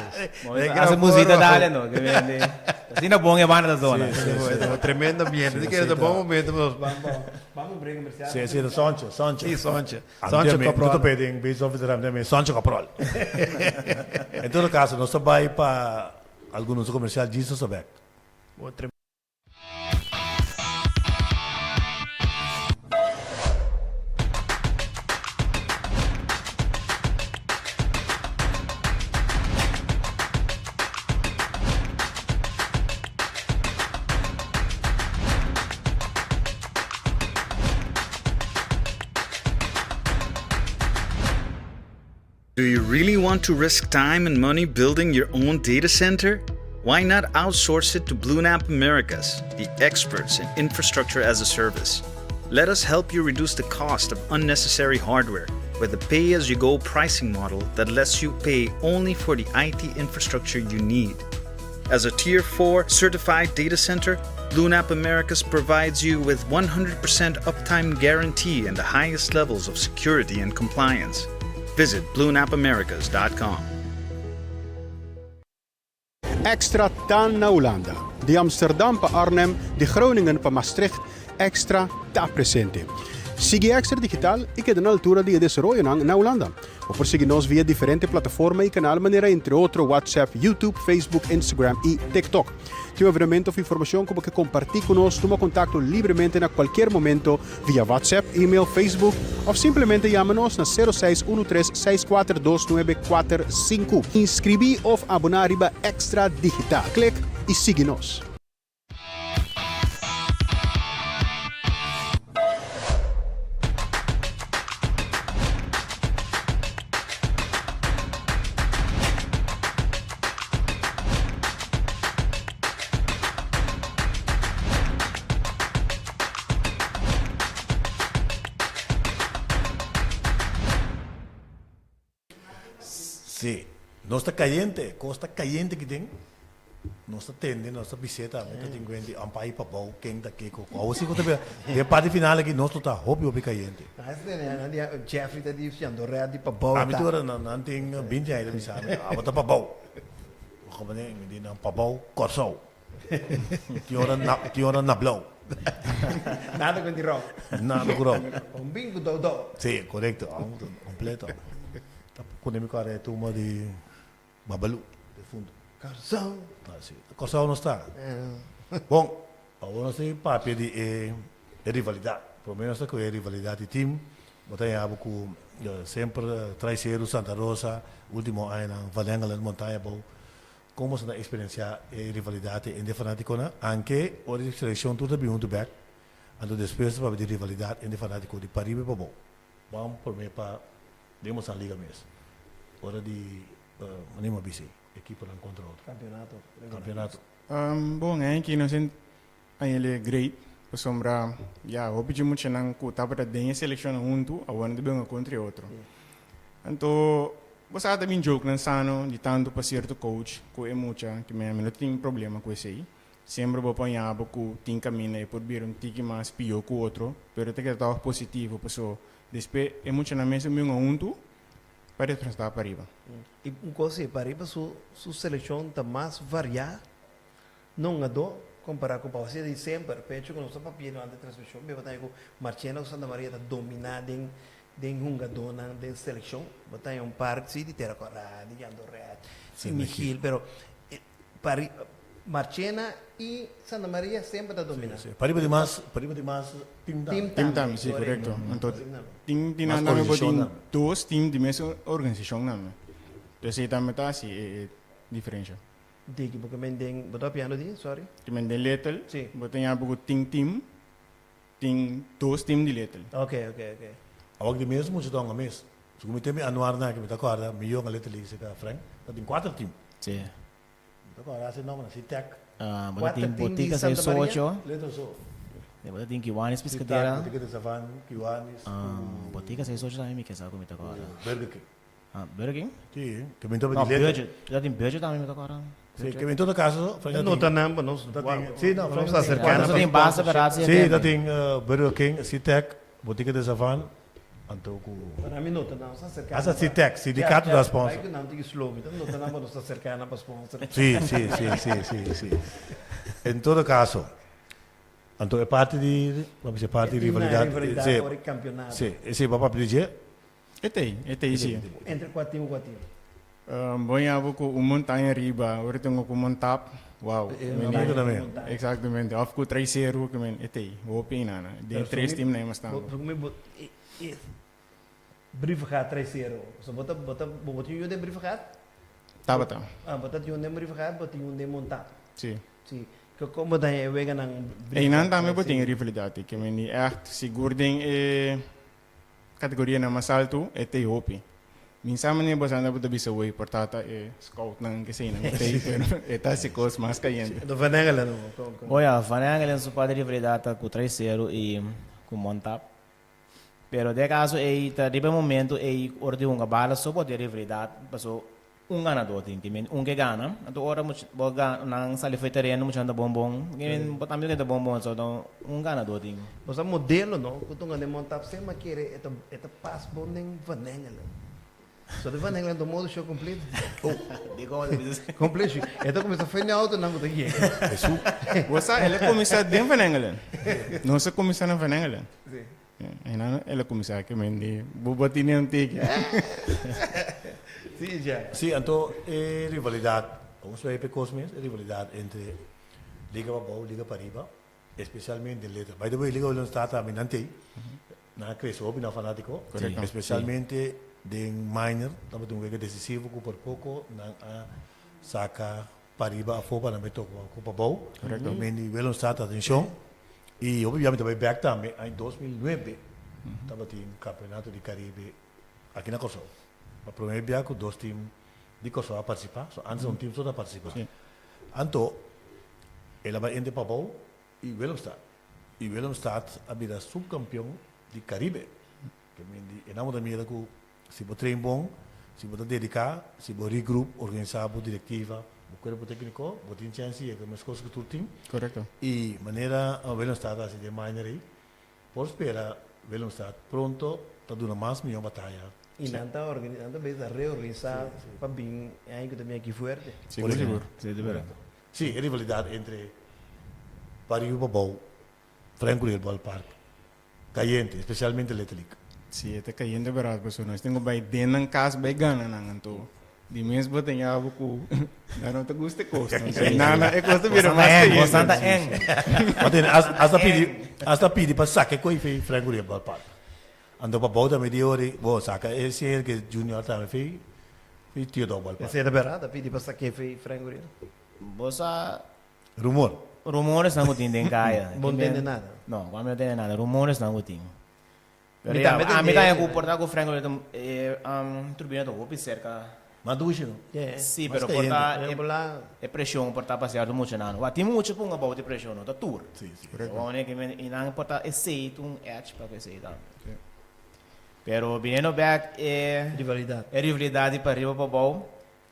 S2: De
S8: Hace
S2: gran
S8: musita
S2: forma.
S8: dale no, que vende. Asina bon e banda da zona.
S1: Sí, sí, sí.
S2: Tremendo ambiente. Así que
S1: sí,
S2: es un buen
S1: ta.
S2: momento. Vamos, vamos, vamos un break comercial.
S1: Sí, sí, Soncho, Soncho.
S2: Sí, Soncho.
S1: Soncho
S2: Soncho
S1: Caprol.
S2: Caprol.
S1: Tudo bem, bem, só fazer Soncho Caprol. En todo caso, nos vai pa alguns comercial Jesus back.
S2: Bom, tremendo.
S5: Do you really want to risk time and money building your own data center? Why not outsource it to BlueNap Americas, the experts in infrastructure as a service? Let us help you reduce the cost of unnecessary hardware with a pay as you go pricing model that lets you pay only for the IT infrastructure you need. As a Tier 4 certified data center, BlueNap Americas provides you with 100% uptime guarantee and the highest levels of security and compliance. Visit bluenapamericas.com.
S6: Extra ta na Hulanda. Di Amsterdam pa Arnhem, di Groningen pa Maastricht, Extra ta presente. Sigui Extra Digital i keda na altura di e desaroyonan na Hulanda. Bo por sigui nos via diferente plataforma i kanal manera entre otro WhatsApp, YouTube, Facebook, Instagram i TikTok. Tin un evenemento of informashon ku bo ke kompartí ku nos, tuma kontakto libremente na kualkier momento via WhatsApp, email, Facebook of simplemente yama nos na sero seis unu tres seis kuater dos nuebe kuater sinku. Inskribí of aboná riba Extra Digital. Klik i sigui nos.
S1: Sí, nos ta cayente, cos ta cayente aki den. Nos ta tende, nos ta bis'é tambe, ta tin cuenta di umpire pa bou, ken ta kiko. Awor si cu ta bira, den parti final aki nos lo ta hopi hopi cayente.
S2: Jeffrey ta diciendo ready pa bou
S1: Ami
S2: ta.
S1: tur ora nan tin binti aña ta bisa mi, abo ta pa bou. Como ne, mi di nan pa bou Kòrsou. Tin ora na, tin ora na blou.
S2: Nada cu di rou.
S1: Nada cu rou.
S2: Un bin cu dou dou.
S1: Sí, corecto. Completo. Ta pone mi cara e tumba di Babalu, defunto.
S2: Kòrsou.
S1: Ah, sí. Kòrsou nos ta. Bon, awor nos tin papia di e e rivalidat. Promé nos ta ku e rivalidat di tim. Bo ta haña bo ku semper Traiseru, Santa Rosa, último añanan Van Engelen, Montaña Bou. Kon boso ta eksperensiá e rivalidat entre fanátikonan? Anke ora di selekshon tur ta bin huntu bèk, anto despues ta papia di rivalidat entre fanátiko di pariba i pabou. Ban promé pa den boso liga mes. Ora di manera mi a bisa ekiponan kontra otro.
S2: Kampeonato.
S1: Kampeonato.
S7: Bon, Henky, nos a haña great pasobra ya hopi dje muchanan ku tabata den e selekshonnan huntu awor nan ta benga kontra e otro. Anto bo sa ta bin jokenan sano di tantu pa sierto coach ku e mucha ki mi no tin problema ku esei. Semper bo por haña bo ku tin kaminda e por bira un tiki mas pió ku otro pero ta keda tòg positivo paso despues e muchanan mes a binga huntu pa representá pariba.
S2: I un kos si, pariba su su selekshon ta mas variá no hungadó kompará ku Pau. Asina di semper, pecho ku nos ta papia durante e transmishon, mi bo ta haña ku Marchena ku Santa Maria ta dominá den den hungadónan den selekshon. Bo ta haña un par si di Tera Kòrá, di Jan Doret, di Michiel, pero pari. Marchena i Santa Maria semper ta dominá.
S1: Sí, pariba di mas, pariba di mas team tambe.
S2: Team
S7: Team tambe, sí, korekto. Anto tin tin
S1: Mas
S7: nan tambe bo tin
S1: organisashon
S7: dos team di mes organisashon tambe. Entonces ei tambe ta hasi e e diferensha.
S2: Diki bo ke men den, bo ta papiando di, sorry?
S7: Ke men den Little,
S2: Sí.
S7: bo ta yabi ku tin team, tin dos team di Little.
S2: Ok, ok, ok.
S1: Awor di mes mucha ta hunga mes. Segun mi tempo anuar nan ke mi ta kòrda mi yonga Little League seka Frank, ta tin kuater team.
S8: Sí.
S1: Mi ta kòrda hasi nombernan, Citec.
S8: Ah, bo ta
S2: Kuater
S8: tin
S2: team di
S8: Botica
S2: Santa
S8: seis
S2: Maria?
S8: ocho.
S1: Little so.
S8: Sí, bo ta tin Kiwanis
S1: Citec,
S8: Piscadera.
S1: Botica de Savan, Kiwanis
S8: Ah,
S1: ku
S8: Botica seis ocho tambe mi ke sa ku mi ta kòrda.
S1: Burger King.
S8: Ah, Burger King?
S1: Sí, ke mi ta
S8: No,
S1: di Little.
S8: Budget. Bo ta tin Budget tambe mi ta kòrda.
S1: Sí, ke mi todo caso, Frank,
S2: Ta
S1: ta tin.
S2: nota nan pa nos.
S1: Ta tin, sí, no, Frank,
S2: Nos
S1: ta tin
S2: acerca
S1: kuater
S2: na
S8: Nos tin
S1: team.
S8: basta beraad si
S1: Sí, ta tin Burger King, Citec, Botica de Savan, anto ku.
S2: Para mi nota nan, nos acerca
S1: Hasta Citec, sindicato ta sponsor.
S2: Bai ku nan tin slow, mi ta nota nan pa nos acerca na pa sponsor.
S1: Sí, sí, sí, sí, sí, sí. En todo caso, anto e parti di, bo a bisa parti di rivalidad.
S2: Rivalidad
S1: Sí,
S2: ora e campeonato.
S1: sí, sí, bo a papia di dje.
S7: E t'ei, e t'ei sí.
S2: Entre kua team ku kua team?
S7: Bo yaba ku un montaña riba, ora tengo ku montap, wow.
S1: Amigo tambe.
S7: Exactamente, of ku traiseru ku men, e t'ei, hopi einan. Den tres team nan e mas tantu.
S2: Brievengaat traiseru. So bo ta bo ta bo tin yu den Brievengaat?
S7: Tabata.
S2: Ah, bo ta tin un den Brievengaat, bo tin un den Montap.
S7: Sí.
S2: Sí. Kon bo ta haña e weganan Brievengaat?
S7: Einan tambe bo tin e rivalidat, ke men di ègt sigur den e Categorianan mas altu e t'ei hopi. Mi sa manera boso anda bo ta bisa wey por ta ta e scoutnan keseinan ku t'ei pero e ta hasi kos mas kayente.
S2: Do Van Engelen no kon kon.
S8: Oya, Van Engelen su parti rivalidad ta ku Traiceru i ku Montap. Pero den e kaso ei ta riba e momento ei ora di hunga bala so bo tin rivalidad paso Un ganadó tin ki men un ke gana, anto ora mucha bo gana nan sali for e tereno mucha nan ta bon bon, ki men bo tambe ta bon bon so don un ganadó tin.
S2: Bo sa modelo no ku tunga den montap sem a kere e ta e ta pas bon den Van Engelen. So den Van Engelen ta un modo show completo.
S8: Dikon bo ta bisa asina?
S2: Completo show. E ta kuminsá fende autonan ku ta yega.
S1: Esu.
S7: Bo sa el a kuminsá den Van Engelen. Nos a kuminsá na Van Engelen.
S2: Si.
S7: Einan el a kuminsá ke men di bo bo tene un tiki.
S2: Sí, ja.
S1: Sí, anto e rivalidat, vamos a ver kos mes, e rivalidat entre Liga Pabou, Liga Pariba, especialmente den letra. By the way, Liga Willemstad tambe nan tei, nan a crece hopi nan fanatico,
S7: Correcto.
S1: especialmente den minor, tabata un wega decisivo cu por poco nan a saca Pariba afó pa nan bai toka ku Pabou.
S7: Korekto.
S1: Men di Willemstad atenshon. I hopi bia mi ta bai bèk tambe aña 2009 tabatin kampeonato di Karibe aki na Kòrsou. Pa promé bia ku dos tim di Kòrsou a partisipá. So antes un tim so ta partisipá. Anto el a bai entre Pabou i Willemstad. I Willemstad a bira supkampeon di Karibe. Ke men di e nan bo ta mira ku Si bo train bon, si bo ta dedica, si bo regroup, organisa bo directiva, bo cuerpo tecnico, bo tin chance di yega mescos cu tur team.
S7: Correcto.
S1: Y manera Willemstad a haci den minor ey, por spera Willemstad pronto ta duna mas miho bataya.
S2: Y nan ta organisa, nan ta bezig ta reorganisa pa bin e aña cu ta bin aki fuerte.
S7: Sigur, sigur.
S8: Sí, di berdad.
S1: Sí, e rivalidad entre Pariba y Pabou, Frank Curiel Ballpark, Cayente, especialmente Little League.
S7: Si, e ta cayente berdad pasobra nos tin cu bay den nan cas bay gana nan anto di mes bo tin abo cu nan no ta gusta e cos no so nan e cos ta bira mas cayente.
S8: Bosan ta eng.
S1: Bo tin hasta pidi hasta pidi pa saca e coy fey Frank Uriel ballpark. Anto pa bou tambe di ori bo saca e señor ke junior tambe fey fey Theodore ballpark.
S2: Esey ta berdad a pidi pa saca e fey Frank Uriel.
S8: Bo sa
S1: Rumor.
S8: Rumores nan ku tin den kaya.
S2: Bo no tende nada.
S8: No, ku ami no tende nada. Rumores nan ku tin. Pero
S2: Mi
S8: ya,
S2: tambe
S8: ami
S2: tende
S8: ta
S2: ese.
S8: ku por ta ku Frank lo e turbina ta hopi serka.
S1: Mas dushi no.
S2: Yeah.
S8: Sí,
S1: Mas
S8: pero por ta
S2: Por ejemplo, la
S8: e preshon por ta pa sierto muchanan. Wak, tin mucha punga bou di preshon no, ta tur.
S1: Sí, sí.
S7: Correcto.
S8: Wak, ke men i nan por ta esei ta un edge pa ku esei tambe. Pero biniendo bek e
S2: rivalidad.
S8: e rivalidad di pariba pa bou,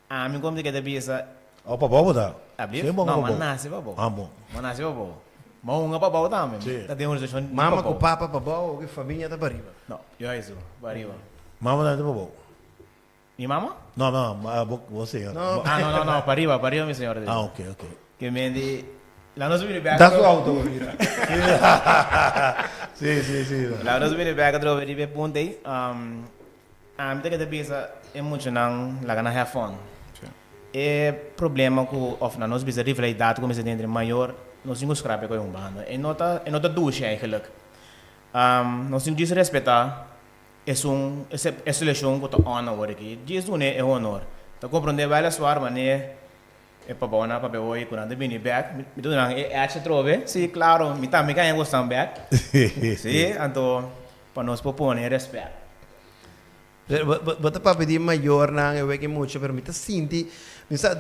S8: Ami como di ke ta bisa.
S1: Oh pa bou bo ta?
S8: Abrir?
S1: Sí, bo
S8: No,
S1: pa
S8: ma
S1: bou.
S8: nase pa bou.
S1: Ah, bon.
S8: Ma nase pa bou. Ma hunga pa bou tambe.
S1: Sí.
S8: Ta den un situacion di
S2: Mama
S8: pa
S2: cu
S8: bou.
S2: papa pa bou, oke familia ta pa riba.
S8: No, yo a eso, pa riba.
S1: Mama tambe ta pa bou.
S8: Mi mama?
S1: No, no, ma bo, bo señora.
S2: No.
S8: Ah, no, no, no, pa riba, pa riba mi señora.
S1: Ah, ok, ok.
S8: Ke men di, la nos bini bek
S2: Da su auto bo mira.
S1: Sí, sí, sí.
S8: La nos bini bek atrobe riba e punto ey. Um, Ami ta keda bisa e muchanan laga nan have fun. E problema ku of na nos bisa rivalidad ku mester tin entre mayor nos tin ku skrap e koe un banda. E no ta e no ta dushi eigenlijk. Nos tin djis respetá esun e selekshon ku ta on awor aki. Djis dun'é e honor. Ta komprondé wèleswar manera e pabou nan a papia hoy ku nan ta bini bèk. Mi ta duna nan e èch atrobe. Sí, klaro, mi tambe ke haña gostan bèk. Sí, anto pa nos por pone rèspèt.
S2: Bo ta papia di mayornan e wek e mucha pero mi ta sinti mi sa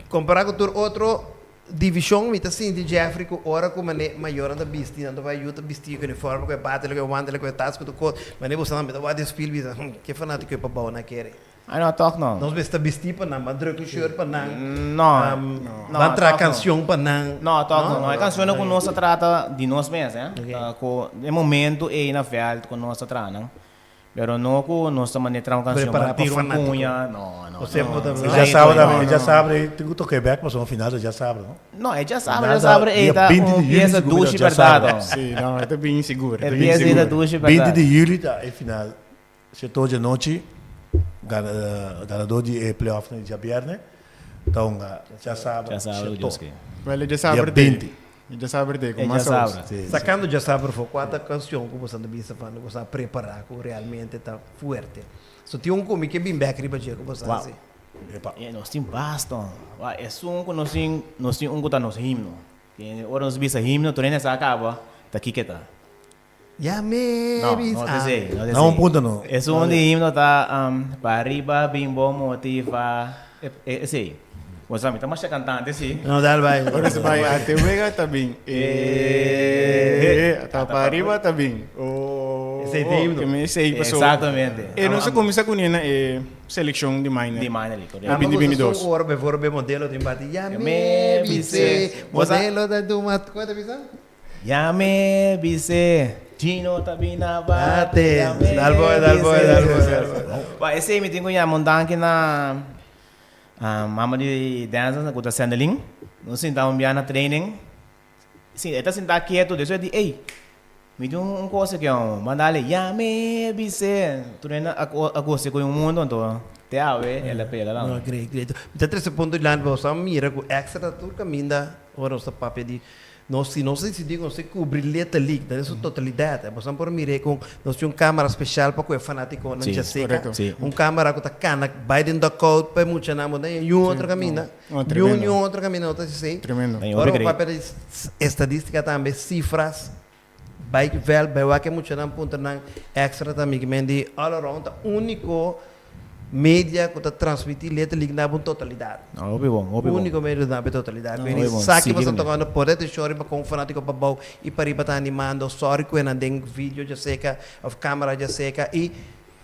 S2: compara cu tur otro division mi ta sinti Jeffrey cu ora cu mane mayornan ta bisti nan ta bay yu ta bisti cu uniforme cu e bate cu e wantele cu e tas cu tur cos mane bo sa mi ta wak desfile bisa hm ke fanatico e pabao nan kere.
S8: Ay no toch no.
S2: Nos mester bisti pa nan ban druk un shirt pa nan
S8: No no
S2: ban traha cancion pa nan.
S8: No toch no no e cancionnan cu nos ta trata di nos mes eh cu e momento ey na veld cu nos ta traha nan. Pero no cu nos ta manda traha un cancion
S2: Prepara
S8: pa
S2: pa
S8: tira un
S2: fanatico.
S8: puña, no, no,
S2: O sea,
S8: no.
S2: bo ta-
S1: E djasabra, e djasabra ei tin cu toca e bek pasobra final ta djasabra, no?
S8: No, e djasabra,
S1: Final ta
S8: djasabra ei
S1: dia
S8: ta
S1: 20
S8: un
S1: di juli
S8: pieza
S1: sigur mi ta
S8: dushi
S1: djasabra.
S8: berdad, oh.
S7: Sí, no, e ta bien sigur, e
S8: E
S7: ta bien
S8: pieza ei ta
S7: sigur.
S8: dushi
S1: 20
S8: berdad.
S1: di juli ta e final. Setoor djanochi, gana, ganador di e playoffnan di djabierne ta hunga djasabra
S8: Djasabra cu
S1: setoor.
S8: Dios ke.
S7: Wel, e
S1: Dia
S7: djasabra t'ei.
S1: 20.
S7: E djasabra t'ei cu
S8: E
S7: mas
S8: djasabra.
S7: saus.
S1: Sí, sí.
S2: Sacando djasabra for, cua ta cancion cu boso ta bisa van cu boso a prepara cu realmente ta fuerte? So tin un cu mi ke bin bek riba dje cu boso
S8: Wow.
S2: haci.
S1: Epa.
S8: E nos tin basta. Wak, esun cu nos tin, nos tin un cu ta nos himno. Kende ora nos bisa himno, tur hende sa caba ta kiko ta.
S2: Ya me
S8: No,
S2: bisa.
S8: no ta esei, no ta
S1: Na un
S8: esei.
S1: punto no.
S8: Esun di himno ta um, Pariba bin bo motiva. E, e, esei. Bo sa, mi ta masha cantante, si.
S2: No, dal bai.
S7: Ora se bai a te wega ta bin. Eh, ta pariba ta bin. Oh.
S2: Esei ta himno.
S7: Que me esei paso.
S8: Exactamente.
S7: E nos a cuminsa cu na e seleccion di minor.
S8: Di minor league, correcto.
S7: Na 2022.
S2: Un ora bijvoorbeeld modelo tin bati. Ya me
S8: me
S2: bise.
S8: bise. Bo sa-
S2: Modelo ta duma. Con ta bisa?
S8: Yam'e bis'e, Gino ta bina bate.
S2: Bate. Dal boy, dal boy, dal boy, dal boy.
S8: Ba, esei mi tin ku yama un danki na mama di Denzel ku ta Sendelin. Nos sinta un bia na training. Si, e ta sinta ketu, despues e di, ey, mi tin un kos aki aun. Mandale, yam'e bis'e. Tur hende a gosa ku e un mundo, anto te awe el a pega lan.
S2: No, great, great. Mi ta trese punto dilanti, bo sa mira ku extra tur kaminda ora nos ta papia di Nos si nos disidí ku nos ta kubri Little League den su totalidat, e boso por mir'é ku nos tin un kamara speshal pa ku e fanatikonan
S8: Sí,
S2: djaseka.
S7: korekto.
S8: Sí.
S2: Un kamara ku ta kana bai den dugout pa e muchanan, bo no haña niun otro kaminda.
S7: No,
S2: Niun,
S7: tremendo.
S2: niun otro kaminda no ta hasi esei.
S7: Tremendo.
S8: Daño
S2: Ora
S8: hopi
S2: bo
S8: great.
S2: papia di estadística tambe, sifras, bai vèlt, bai wak e muchanan puntra nan extra tambe ki men di all around ta úniko media ku ta transmití Little League na bo totalidat.
S8: No, hopi bon, hopi bon.
S2: Úniko medio na bo totalidat.
S8: No,
S2: Ku
S8: hopi bon.
S2: sa ki
S8: Sigui
S2: boso
S8: kuné.
S2: tokando pone atenshon riba kon fanátiko pa bou i pariba ta animando, sòri ku e nan den video djaseka òf kámara djaseka i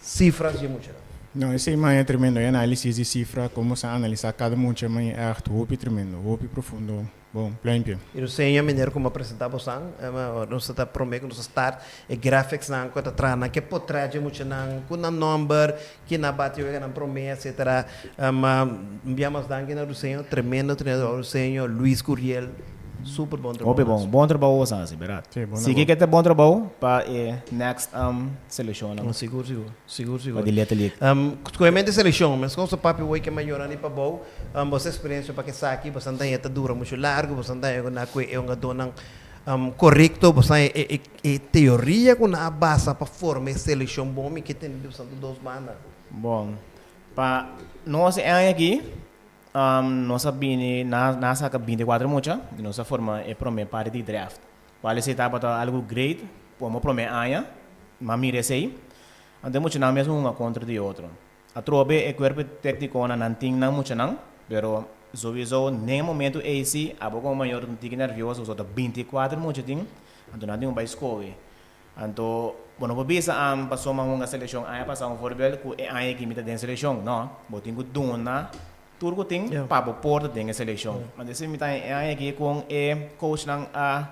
S2: sifras dje muchanan.
S7: No, esei maña tremendo. E análisis di sifra, komo sa analisá kada mucha maña ègt hopi tremendo, hopi profundo. Bon, pluimpje.
S2: I nos seña meneer ku a presentá bosan, nos ta promé ku nos a start e graphics nan ku ta traha nan ke potret dje muchanan, ku nan nòmber, ken a bati wega nan promé etcetera. Un bia mas danki na Ruseño, tremendo trenador Ruseño, Luis Curiel, super bon trabou
S8: Hopi bon,
S2: hasi.
S8: bon trabou bosan hasi, berdad.
S7: Sí, bon
S8: Sigui
S7: trabou.
S8: ke ta bon trabou pa e next selekshonnan.
S2: No, sigur, sigur, sigur, sigur.
S8: Pa di Little League.
S2: Skohemente selekshon, meskos su papia woi ke mayornan di pabou, Boso experiencia pa esaki, boso ta haña ta dura mucho largo, boso ta haña ku nan ku e hungadónan korekto, boso ta haña e e teoria ku nan a basa pa forma e selekshon bon, mi ke tende di boso tur dos banda.
S8: Bon, pa nos e aña aki, nos a bini, nan a saka binti kuater mucha i nos a forma e prome parti di draft. Kual esei tabata algu great komo prome aña, mi a mira esei. Anto e muchanan mes hunga kontra di otro. Atrobe e kuerpo teknikonan nan tin nan muchanan, pero souiso den e momento ei si abo komo mayor ta un tiki nervioso pasobra ta 24 mucha tin, anto nan tin ku bai skohe. Anto bo no por bisa am pasobra mi a hunga selekshon aña pasa un voorbeeld ku e aña aki mi ta den selekshon, no, bo tin ku duna tur ku tin pa bo por ta den e selekshon. Anto esei mi ta e aña aki kon e coachnan a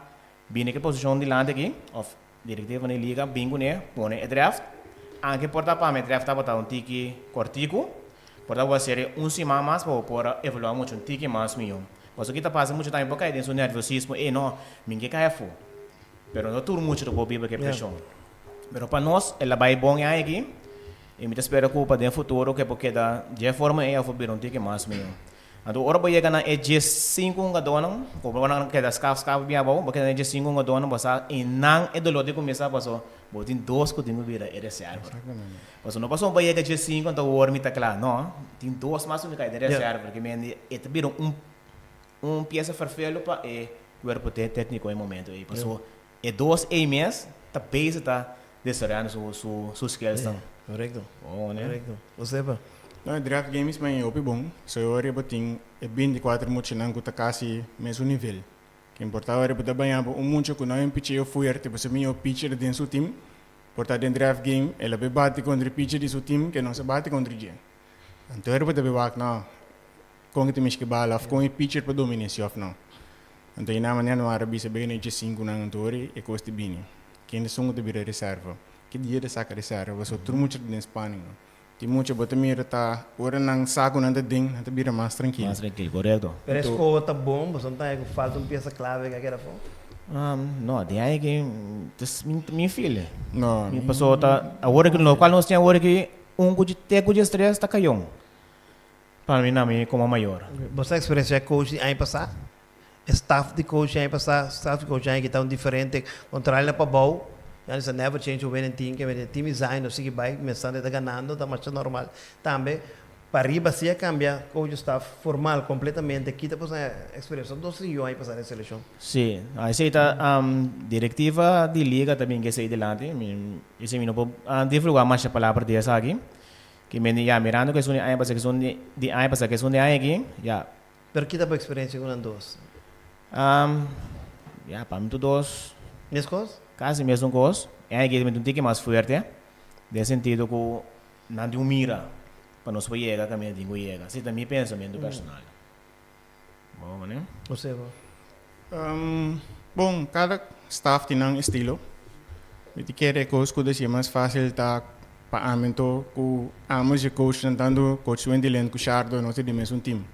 S8: bini ku e posishon dilanti aki of Direktivo di liga bin kuné pone e draft. Anke por ta pa mi e draft tabata un tiki kortiku, por ta bo a seri un siman mas pa bo por a evaluá muchu un tiki mas mihó. Pasobra ki ta pasa muchu tambe por kai den su nerviosismo, ey no, mi ke kai afó. Pero no tur muchu ta por biba ku e preshon. Pero pa nos el a bai bon e aña aki i mi ta spera ku pa den futuro ku e por keda dje forma ey afó bira un tiki mas mihó. Anto ora bo yega na e diesinku hungadónan, ku bo nan keda skaf skaf bien abou, bo keda na e diesinku hungadónan, bo sa einan e doló di kuminsá paso bo tin dos ku tin ku bira e reserva. Paso no pasobra bo yega diesinku anto awor mi ta kla, no, tin dos mas ku mi kai den reserva, ke mende e ta bira un un piesa ferfelu pa e kuerpo tékniko e momento ei, paso e dos ei mes ta bezig ta desaroyando su su su skillsnan.
S2: Korekto.
S8: Bon, ne?
S2: Korekto. Bo sepa.
S7: No, e draft games man e hopi bon. So e ora bo tin e binti kuater muchanan ku ta kasi mesun nivel. Ke importa ora bo ta baña bo un mucha ku no hay un picheo fuerte pasobra mi e pitcher den su team por ta den draft game el a bay bati kontra e pitcher di su team ke no sa bati kontra dje. Anto ora bo ta bay wak no kon e ta mishki bala of kon e pitcher por domina si of no. Anto e na manera no a bisa bay na e djesinku nan anto ora e kos ta bini. Kende esun ku ta bira reserva? Ki dia ta saka reserva? Pasobra tur mucha ta den spanning no. Tin mucha bo ta mira ta ora nan sa ku nan ta den, nan ta bira mas trankil.
S8: Mas trankil, korekto.
S2: Pero e skoho ta bon, boso no ta haña ku falta un piesa klave ku a keda afó?
S8: No, den aña aki ta mi feel.
S7: No.
S8: Mi pasobra ta awor aki lokual nos tin awor aki un ku te ku diestres ta kayon pa mi na mi komo mayor.
S2: Boso a eksperensiá coach di aña pasá? E staff di coach aña pasá, staff di coach aña aki ta un diferente. Contrario na pabou, ya sa never change a winning team, ke mester team design no sigui bai, mester ta ganando, ta masha normal. Tambe pariba si a cambia coach staff formal completamente, kita por sa experiencia dos aña pasá den seleccion.
S8: Sí, esei ta directiva di liga ta bin ke esei dilanti, mi esei mi no por divulga masha palabra di esaki, ke mi ya mirando ku esun di aña pasá ku esun di aña pasá ku esun di aña aki, ya.
S2: Pero kita bo experiencia cu nan dos?
S8: Um, ya, pa mi tur dos.
S2: Mes cos?
S8: Casi mesun cos. E aña aki mi ta un tiki mas fuerte, den sentido cu nan tin un mira pa nos por yega caminda tin cu yega. Así ta mi pensamiento personal. Bon, mane?
S2: José, bo?
S7: Um, bon, cada staff tin nan estilo. Mi ta kere e cos cu ta haci mas facil ta pa ami anto cu ambos e coachnan, tanto coach Wendy Lin cu Shardo, nos ta di mesun team.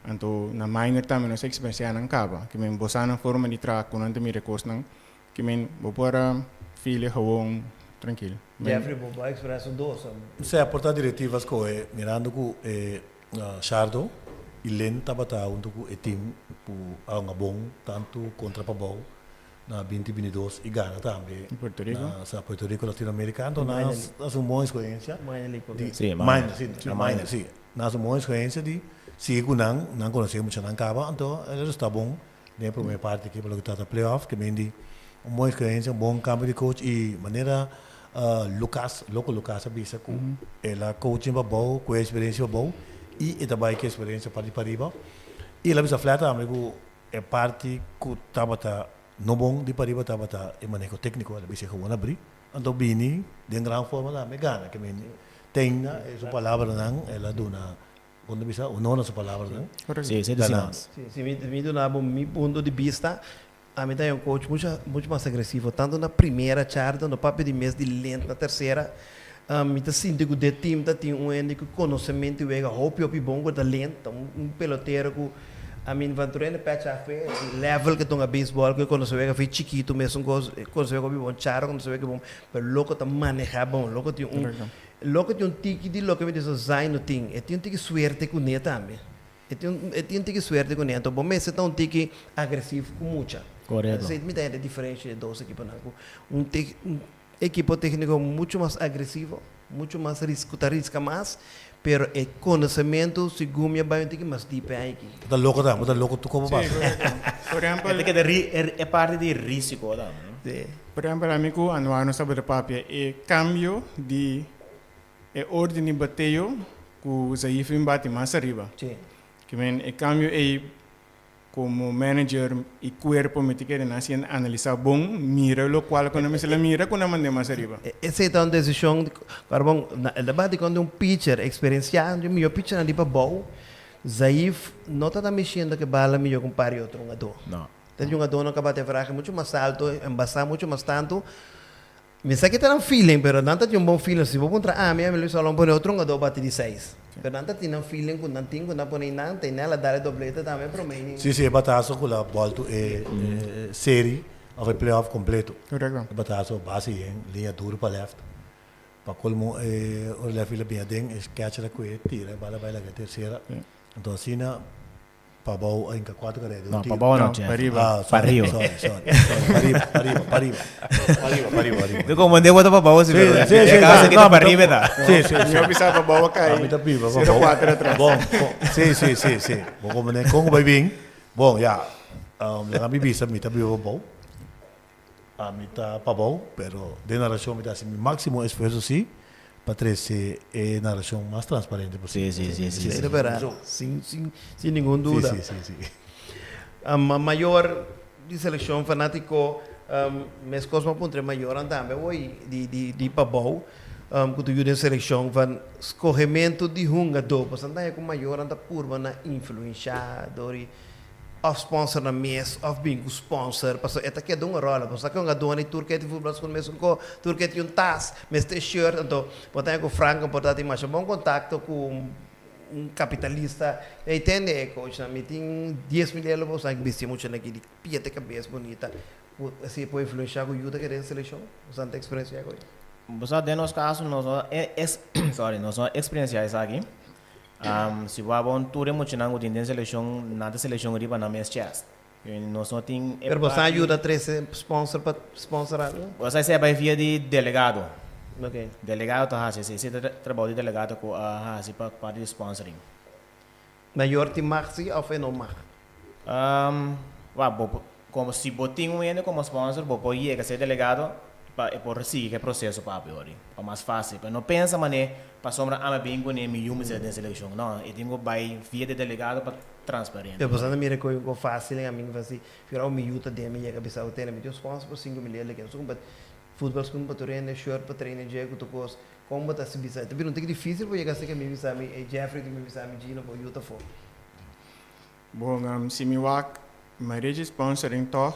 S7: Anto na minor tambe nos a experiencia nan caba. Ke men bo sa nan forma di traha cu nan ta mira e cosnan. Ke men bo por a feel e gewoon trankil.
S2: Jeffrey, bo bo a experiencia dos.
S1: Sea por ta directiva scohe mirando cu e Shardo y Lin tabata hunto cu e team cu a hunga bon tanto contra Pabao na binti binti dos y gana tambe
S7: Puerto Rico.
S1: na sa Puerto Rico Latinoamerica. Anto nan haci un bon escogencia
S2: Minor League
S1: di
S8: Sí,
S1: minor, sí, minor, sí. Nan haci un bon escogencia di sigui cu nan, nan conoce muchanan caba, anto e resulta bon den e prome parti aki pa loke trata playoff, ke men di un bon experiencia, un bon cambio di coach y manera Lucas, Loco Lucas a bisa cu el a coaching pa bou, cu e experiencia pa bou y e ta bay cu e experiencia parti pariba y el a bisa flat tambe cu e parti cu tabata no bon di pariba tabata e maneho tecnico, el a bisa e gewoon abri, anto bini den gran forma tambe gana, ke men tenga e su palabranan el a duna. Bon ta bisa honor na su palabranan.
S8: Sí, esei ta
S1: Gana.
S8: siñansa.
S2: Sí, si mi, mi duna bo mi punto di bista, ami ta un coach mucho, mucho mas agresivo, tanto na primera charda, no papia di mes di lent na tercera. Mi ta sinti cu den team ta tin un hende cu conocemento di wega hopi hopi bon cu ta lent, ta un, un pelotero cu, I mean, van Turende patch af e level cu ta hunga baseball, cu e conoce wega fe chikito mesun cos, e conoce wega hopi bon, Charo conoce wega bon, pero loco ta maneha bon, loco tin un, Loke tin un tiki di loke mi ta bisa Zaino tin, e tin un tiki suerte kuné tambe. E tin un e tin un tiki suerte kuné. Anto bo mester ta un tiki agresivo ku mucha.
S8: Korekto.
S2: Esei mi ta hende diferensha e dos ekiponan ku un tek un ekipo tekniko muchu mas agresivo, muchu mas ris ku ta riska mas, pero e konosementu segun mi a bai un tiki mas dip e aiki.
S1: Bo ta loko ta, bo ta loko tur komo
S7: Sí,
S1: pasa.
S7: korekto. Por
S8: E ta
S7: ehempel.
S8: keda ri e parti di risiko tambe, no?
S2: Sí.
S7: Por ehempel, ami ku Anuar nos tabata papia e kambio di e orden di bateo ku Zaif bin bati mas ariba.
S2: Sí.
S7: Ke men e kambio ei komo manager i kuerpo mi ta kere nan siendo analisá bon, mira lokual ku nan mester a mira ku nan mand'é mas ariba.
S2: Esei ta un desishon, kòrda bon, el a bati kontra un pitcher eksperensiá, un di e mihó pitchernan di pabou. Zaif no ta ta mishiendo ku e bala mihó ku un par di otro hungadó.
S8: No.
S2: Ta jungadónan ku a bati averahe muchu mas alto, embasá muchu mas tantu. Mi sa ke ta nan feeling, pero nan ta tin un bon feeling. Si bo puntra ami, ami lo bisa lo pone otro hungadó bati di seis. Pero nan ta tin nan feeling ku nan tin ku nan pone einan, ta einan la dal e doblete tambe promé inning.
S1: Sí, sí, e bataso ku la bòltu e seri òf e playoff kompleto.
S7: Korekto.
S1: E bataso base yen, liña duru pa lèft. Pa kolmo e ora lèft field a bini aden, e catcher a kue tira e bala bai laga e tersera. Anto asina Pabou a hinka kuater kareda den
S8: No,
S1: un tiro.
S8: Pabou no,
S7: No,
S8: Jeff.
S7: pariba.
S1: Ah, sorry,
S8: Pariba.
S1: sorry, sorry, sorry. Pariba, pariba, pariba. Pariba, pariba, pariba.
S8: Tu como de bota Pabou, si,
S1: Sí,
S8: pero
S1: sí,
S8: de
S1: sí,
S8: casa
S1: sí.
S8: que
S1: No,
S8: ta
S1: mi ta-
S8: pariba ta.
S1: Sí, sí, sí.
S7: Mi a bisa Pabou a kai.
S1: Ah, mi ta biba
S7: Zero
S1: Pabou.
S7: kuater atras.
S1: Bon, bon. Sí, sí, sí, sí. Bo komprende kon ku bai bin. Bon, ya. Um, laga mi bisa mi ta biba Pabou. Ami ta pabou, pero den narashon mi ta hasi mi máksimo esfuerso sí pa trese e narashon mas transparente posibel.
S8: Sí, sí, sí, sí.
S2: Sí, verdad. Sin, sin, sin ningun duda.
S1: Sí, sí, sí, sí.
S2: Um, mayor di seleccion fanatico, um, mescos ma puntra mayor tambe hoy di, di, di pabou, um, cu tu yuda den seleccion van scogemento di hungador. Pasobra anda cu mayor anda purba na influencia door di Of sponsor nan mes of bin ku sponsor pasobra e ta keda un rola pasobra ku un adorno tur ke tin futbol school mesun ko tur ke tin un tas mester shirt anto bo ta haña ku Franco por ta tin masha bon kontakto ku un kapitalista ey tende e coach nan mi tin dies mil elo bo sa bisti mucha nan aki di pia te kabes bunita ku asi por influensha ku yuda ke den selekshon bo sa ta eksperensia ku
S8: Bo sa den nos kaso nos no sorry nos no eksperensia esaki Si bo aba un tur e muchanan ku tin den selekshon, nan ta selekshon riba nan mes chest. Nos no tin e
S2: Pero boso a
S8: parti.
S2: yuda trese sponsor pa sponsor algo?
S8: Bo sa esei a bai via di delegado.
S2: Ok.
S8: Delegado ta hasi esei. Esei ta trabou di delegado ku a hasi pa parti di sponsoring.
S2: Mayor tin mag si of e no mag?
S8: Wak, bo por, komo si bo tin un hende komo sponsor, bo por yega ser delegado pa e por sigui ku e proseso pa abiori, pa mas fásil. Pa no pensa manera pasobra ami bin kuné mi yu mester den selekshon. No, e tin ku bai via di delegado pa transparente.
S2: Pero boso a mira ku kon fásil ami a fasi, figura mi yu ta den mi yega bisa bo tene mi tin un sponsor pa sinku mil leke, so ku futbal schoen pa tur hende, shirt pa traina dje ku tur kos. Kon bo ta hasi bisa? Ta bira un tiki difísil pa yega asina ke mi bisa mi, ey Jeffrey tin mi bisa mi Gino bo yu ta for.
S7: Bon, si mi wak mayoria dje sponsoring tog,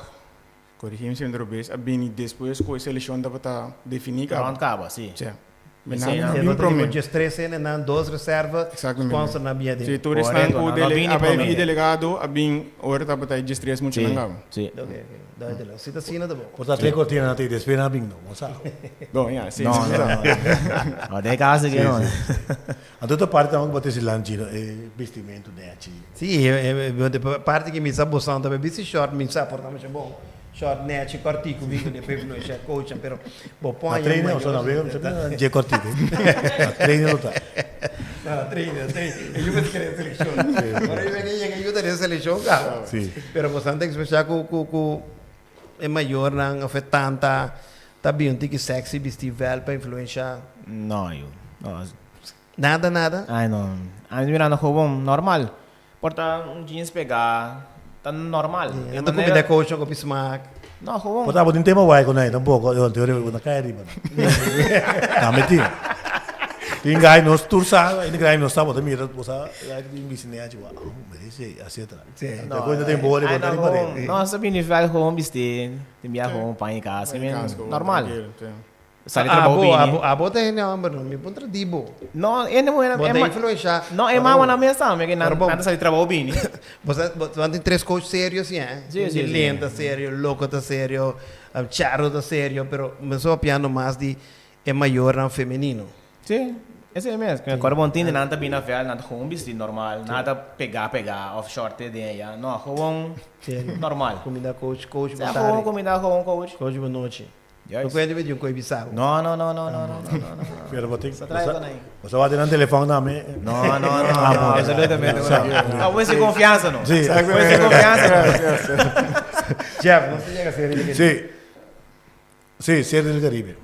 S7: corrigi mi si mi ta robes, a bini despues ku e selekshon tabata definí kaba.
S8: Rond kaba, si.
S7: Sí.
S8: Esei
S7: Nan
S8: nan.
S7: a bin promé.
S2: Bo djes tres hende nan, dos reserva,
S7: Exactamente.
S2: sponsor nan bia den.
S7: Sí, tur esnan
S8: Korekto,
S7: ku
S8: nan no a
S7: dele
S8: bini
S7: a bai
S8: promé.
S7: via delegado a bin ora tabata e djes tres muchanan
S8: Sí,
S7: kaba.
S8: sí.
S2: Ok, ok. Duidelijk. Si ta asina ta bon.
S1: Por ta tres cortina nan tin despues nan a bin no, bo sa.
S7: Bon, ya, sí,
S8: No,
S7: sí,
S8: no,
S7: sa.
S8: no. No, den caso aki no.
S1: Anto otro parte tambe ku bo ta hasi lan Gino, e bistimentu nechi.
S2: Sí, e parti ku mi sa bosan tambe bisti short, mi sa por ta masha bon. Short nechi kòrtiku mi ku depe influensha coachnan, pero bo
S1: Na
S2: pon
S1: trainer oso na wega mi sa bira dje kòrtiku. Na trainer lo ta.
S2: No, na trainer, na trainer. E yu mester kere selekshon. Ora yu venga yega yu ta den selekshon kaba.
S1: Sí.
S2: Pero bosan ta ekspresá ku ku ku e mayornan of e tanta ta bin un tiki sexy bisti vèl pa influensha.
S8: No yu. No.
S2: Nada nada?
S8: Ay no. Ami ta mirando gewoon normal. Por ta un jeans pegá, ta normal.
S2: E no ta cuminda coach no kopi smaak.
S8: No, gewoon.
S1: Por ta bo tin tema guay con nan tampoco. Yo teoria bo na cay ariba. Tambe tin. Tin guy nos tur sa, e guy nos sa bo ta mira bo sa guy ta tin bisti nechi bo ah merece etcetera.
S8: No,
S1: Te cuenta tin boli bo ta riba
S8: no, no, sa bini vel gewoon bisti, tin bia gewoon paña y cas, normal. Sali trabou bini.
S2: Abo, abo ta hende homber no, mi puntra di bo.
S8: No, hende muher
S2: Bo ta influencia.
S8: No, e mama nan mes tambe, ke nan ta sali trabou bini.
S2: Bo sa, bo tin tres coach serio si eh.
S8: Si, si, si.
S2: Len ta serio, Loco ta serio, Charro ta serio, pero mi so papiando mas di e mayornan femenino.
S8: Si, esei mes. Kòrda bon tin di nan ta bini na vèld, nan ta gewoon bisti normal, nada ta pegá pegá òf shòrt den ya. No, gewoon normal.
S2: Kuminda coach, coach
S8: bo tardi. Gewoon kuminda gewoon coach.
S2: Coach bo nochi. No cuenta mi di un coi bisa bo.
S8: No, no, no, no, no, no, no, no, no.
S1: Pero bo tin.
S8: Sa trae con ahí.
S1: Bo sa wak den nan telefon tambe.
S8: No, no, no, no, absolutamente. Ah, bo sin confianza no.
S1: Sí.
S8: Bo sin confianza no.
S2: Jeff, nos ta yega Serie del Caribe.
S1: Sí. Sí, Serie del Caribe.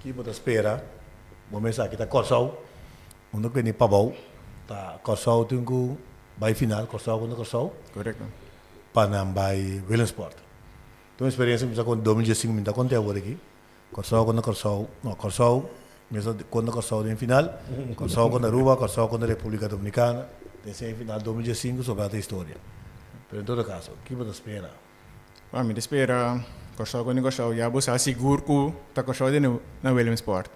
S1: Ki bo ta spera? Bo mester aki ta Kòrsou. Unda ku bini pabou ta Kòrsou tin ku bai final, Kòrsou kontra Kòrsou.
S7: Korekto.
S1: Pa nan bai Willemsport. Ta un experiencia mi sa con 2015 mi ta conte awor aki. Corsou contra Corsou, no Corsou, mi sa contra Corsou den final, Corsou contra Aruba, Corsou contra Republica Dominicana den semifinal 2015 sobra ta historia. Pero en todo caso, ki bo ta spera?
S7: Bueno, mi ta spera Corsou contra Corsou, ya bo sa sigur cu ta Corsou den na Willemsport.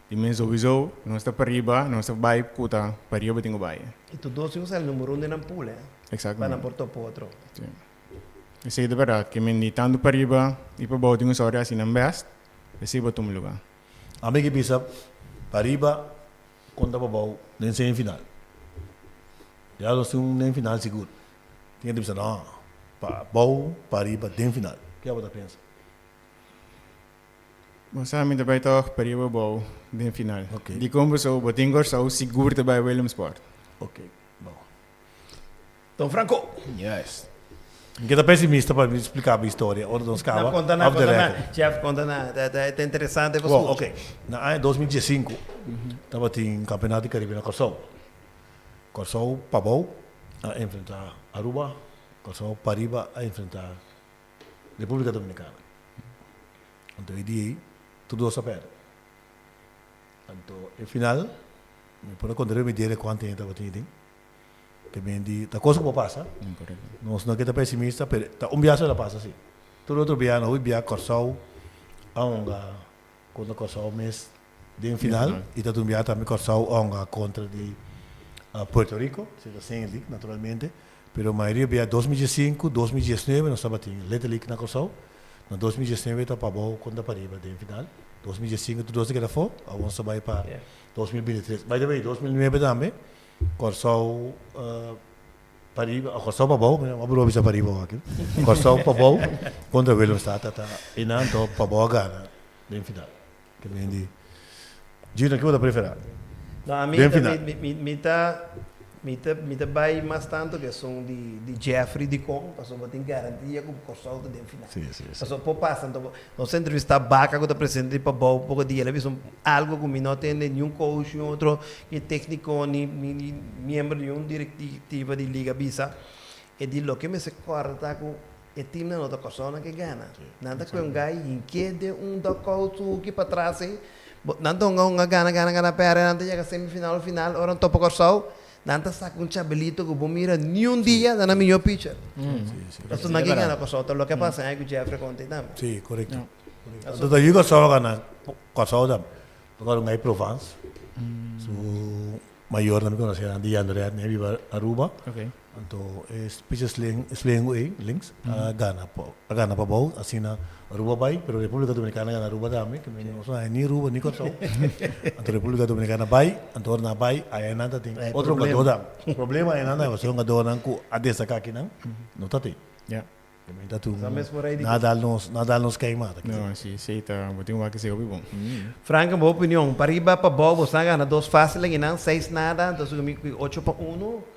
S7: Di mes sowieso nos ta pariba, nos ta bai cu ta pariba bo tin cu bai.
S2: Y tur dos tin cu sali numero un den nan pool, eh.
S7: Exactamente.
S2: Pa nan por topa otro.
S7: Si. Esei ta bèrdat, ke men di tantu pariba i pabou tin un sòri hasi nan bèst, esei bo tuma lugá.
S1: Ami ke bisa pariba kontra pabou den semifinal. Ya nos tin un den final sigur. Tin hende bisa no, pa bou, pa riba, den final. Ke abo ta pensa?
S7: Bo sa mi ta bai tòg pa riba bou den final. Dikon pasobra bo tin Kòrsou sigur ta bai Willemsport.
S1: Ok, bon.
S2: Don Franco.
S8: Juist.
S1: Mi ke ta pesimista pa mi splika bo historia ora nos kaba
S2: No, konta na,
S1: off the
S2: konta na.
S1: record.
S2: Jeff, konta na. Ta, ta, ta interesante pa
S1: Bon,
S2: skucha.
S1: ok. Na aña 2015 tabatin Kampeonato di Karibe na Kòrsou. Kòrsou pabou a enfrentá Aruba, Kòrsou pariba a enfrentá Repúblika Dominikana. Anto e dia ei tur dos a pèrdè. Anto e final mi por a konta riba mi dede kuantu hende tabatin aden. Te ben di ta cosa ku por pasa. Nos no ke ta pesimista pero ta un bia so el a pasa si. Tur otro bia no hopi bia Kòrsou a hunga kontra Kòrsou mes den final i ta un bia tambe Kòrsou a hunga kontra di Puerto Rico, si ta sin league naturalmente, pero mayoria bia 2015, 2019 nos tabatin Little League na Kòrsou. Na 2019 ta pabou kontra pariba den final. 2015 tur dos a keda afó, awor nos ta bai pa 2023. By the way 2009 tambe Kòrsou pariba, Kòrsou pabou, mi a broma bisa pariba awor aki. Kòrsou pabou kontra Willemstad ta ta einan anto pabou a gana den final. Ke men di Gino ke bo ta preferá?
S2: No, ami
S1: Den
S2: ta
S1: final.
S2: mi mi mi ta mi ta mi ta bai mas tantu ku esun di di Jeffrey dikon pasobra bo tin garantia ku Kòrsou ta den final.
S1: Sí, sí, sí.
S2: Pasobra por pasa anto nos a entrevistá Baka ku ta presente di pabou poko dia el a bisa un algu ku mi no a tende niun coach niun otro ni tékniko ni ni ni miembro di un direktiva di liga bisa e di loke mester kòrda ta ku E teamnan no ta Kòrsounan ke gana. Nan ta kue un gai hink'é den un dugout su huki patras ei. Bo, nan ta hunga hunga gana gana gana pèrdè nan ta yega semifinal o final ora nan topa Kòrsou nan ta saka un chabelito ku bo mira niun dia ta nan mihó pitcher. Pasobra nan ke gana Kòrsou ta loke a pasa aña ku Jeffrey a konta ei tambe.
S1: Sí, korekto. Anto ta yu Kòrsou a gana Kòrsou tambe. Pasobra un gai Provence su mayornan mi konosé nan di Yanderet nan a biba Aruba. Anto e pitcher sling slengu ei links a gana pa a gana pa bou asina Aruba bai pero Republica Dominicana a gana Aruba tambe ke mi nos no haña ni Aruba ni Kòrsou anto Republica Dominicana bai anto ora nan a bai aya nan ta tin otro hungadó tambe problema aya nan tambe pasobra hungadónan ku a destaká akinan no ta tin ke mi ta tin nada nos nada nos kei mata.
S7: No si si ta bo tin wak esei hopi bon.
S2: Frank bo opinion pariba pa bou bo sa gana dos fácil akinan seis nada anto su mi ocho pa uno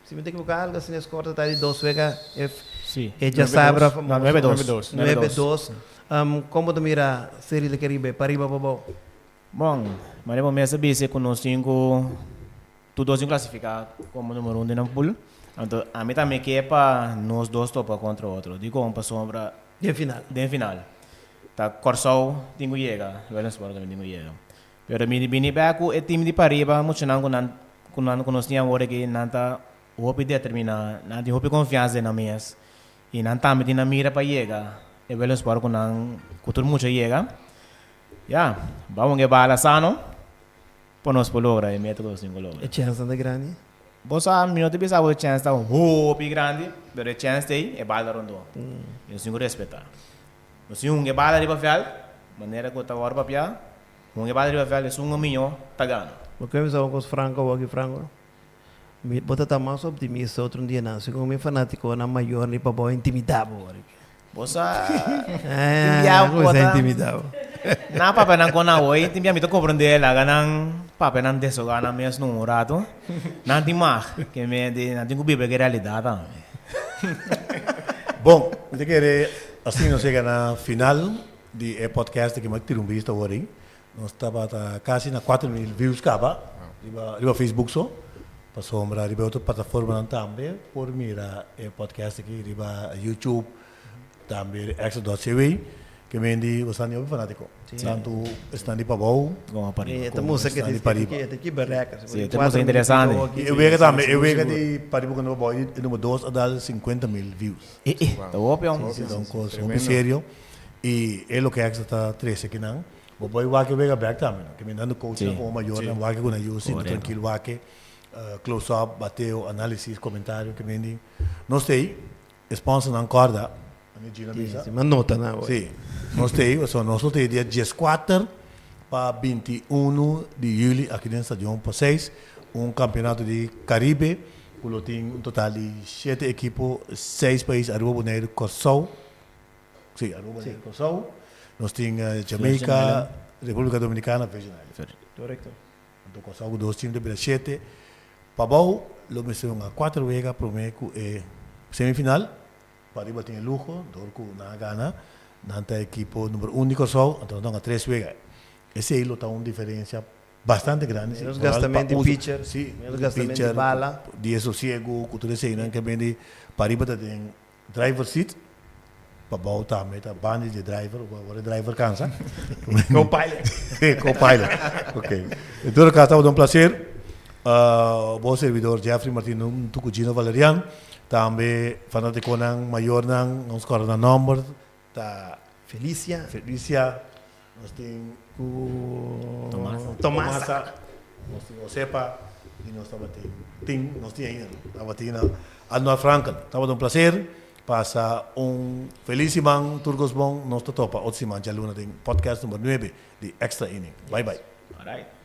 S2: Si mi ta ekivoká algu asina e skor ta ta di dos wega e
S8: Sí.
S2: e djasabra
S8: No, nuebe dos.
S7: Nuebe dos.
S2: Nuebe dos. Kon bo ta mira Serie del Caribe, pariba o pabou?
S8: Bon, manera bo mes a bisa ku nos tin ku tur dos tin klasifiká komo numero un den nan pool. Anto ami tambe ke pa nos dos topa kontra otro. Dikon? Pasobra
S2: Den final.
S8: Den final. Ta Kòrsou tin ku yega, Willemsburg tambe tin ku yega. Pero mi di bini bek ku e team di pariba muchanan ku nan ku nan ku nos tin awor aki nan ta hopi determiná, nan tin hopi konfiansa den nan mes i nan tambe tin nan mira pa yega e Willemsburg ku nan ku tur mucha yega. Ya, bawon e bala sano pa nos por logra e meta ku nos tin ku logra.
S2: E chènsnan ta grandi?
S8: Bo sa, mi no ta bisa bo e chèns ta hopi grandi, pero e chèns ta ei, e bala ta rondó. I nos tin ku respetá. Nos tin hunga e bala riba vèlt, manera ku ta wòrdu papiá, Hunga e bala riba vèlt esun un miñó ta gana.
S2: Bo ke bisa un kos franko awor aki Franco? Mi bo ta ta mas optimista otro dianan segun mi fanatikonan mayor ni pa bo intimida bo awor aki.
S8: Bo sa
S2: tin
S8: bia
S2: bo
S8: bo ta
S2: intimida bo.
S8: Nan papia nan kon awor tin bia mi ta komprende laga nan papia nan desoga nan mes un rato nan tin mag ke me di nan tin ku biba e realidat tambe.
S1: Bon, mi ta kere asina nos yega na final. Di e podcast aki mi a tira un bista awor ei. Nos tabata kasi na 4000 views kaba riba riba Facebook so. Pasobra riba e otro plataformanan tambe por mira e podcast aki riba YouTube, tambe extra dot cw. Ke men di bo esnan di hopi fanatiko. Tantu esnan di pabou
S8: Como pariba.
S2: E ta musa
S1: Como esnan di pariba.
S2: E ta kiba record.
S8: Si, e ta musa interesante.
S1: I e wega tambe, e wega di pariba ku pabou e number dos a dal 50.000 views.
S8: E e, ta hopi hombre.
S1: Si, si, ta un kos hopi serio. I e loke extra ta trese akinan, bo por wak e wega bek tambe no. Ke mi dando coachnan komo mayornan wak ku nan yu sinti trankil wak e close up, bateo, analisis, komentario ke men di. Nos ta ei, e sponsornan kòrda, mi Gina bisa.
S2: Si, mi a nota nan awor.
S1: Si, nos ta ei, pasobra nos lo ta ei dia dieskuater pa 21 di yüli aki den Stadion Paseis, un kampionato di Karibe. ku lo tin un total di shete ekipo, seis pais, Aruba, Boneiru, Kòrsou, sí, Aruba, Boneiru, Kòrsou, nos tin Jamaica, República Dominicana, Virgin Islands.
S2: Korekto.
S1: Anto Kòrsou ku dos tim ta bira shete. Pabou lo mester hunga kuater wega promé ku e semifinal. Pariba tin e luho dor ku nan a gana. Nan ta ekipo number un di Kòrsou, anto nan ta hunga tres wega. Esei lo ta un diferensia bastante grandi.
S2: Menos gastamento di pitcher, menos gastamento di bala.
S1: Di e sosiegu ku tur eseinan ke bini pariba ta den driver seat, pabou tambe ta banda di e driver, ora e driver kansa.
S2: Co-pilot.
S1: Co-pilot, ok. En todo caso tabata un placer. Bo servidor Jeffrey Martin hunto ku Gino Valerian. Tambe fanaticonan, mayornan, nos corda nan nomber ta.
S2: Felicia.
S1: Felicia, nos tin.
S2: Ku.
S8: Tomasa.
S1: Tomasa. Nos tin Josepa y nos tabatin, tin, nos tin ainda, tabatin na Arnold Franken. Tabata un placer. Pasa un feliz siman tur cos bon. Nos ta topa otro siman djaluna den podcast number nuebe di Extra Inning. Bye bye.
S8: Alright.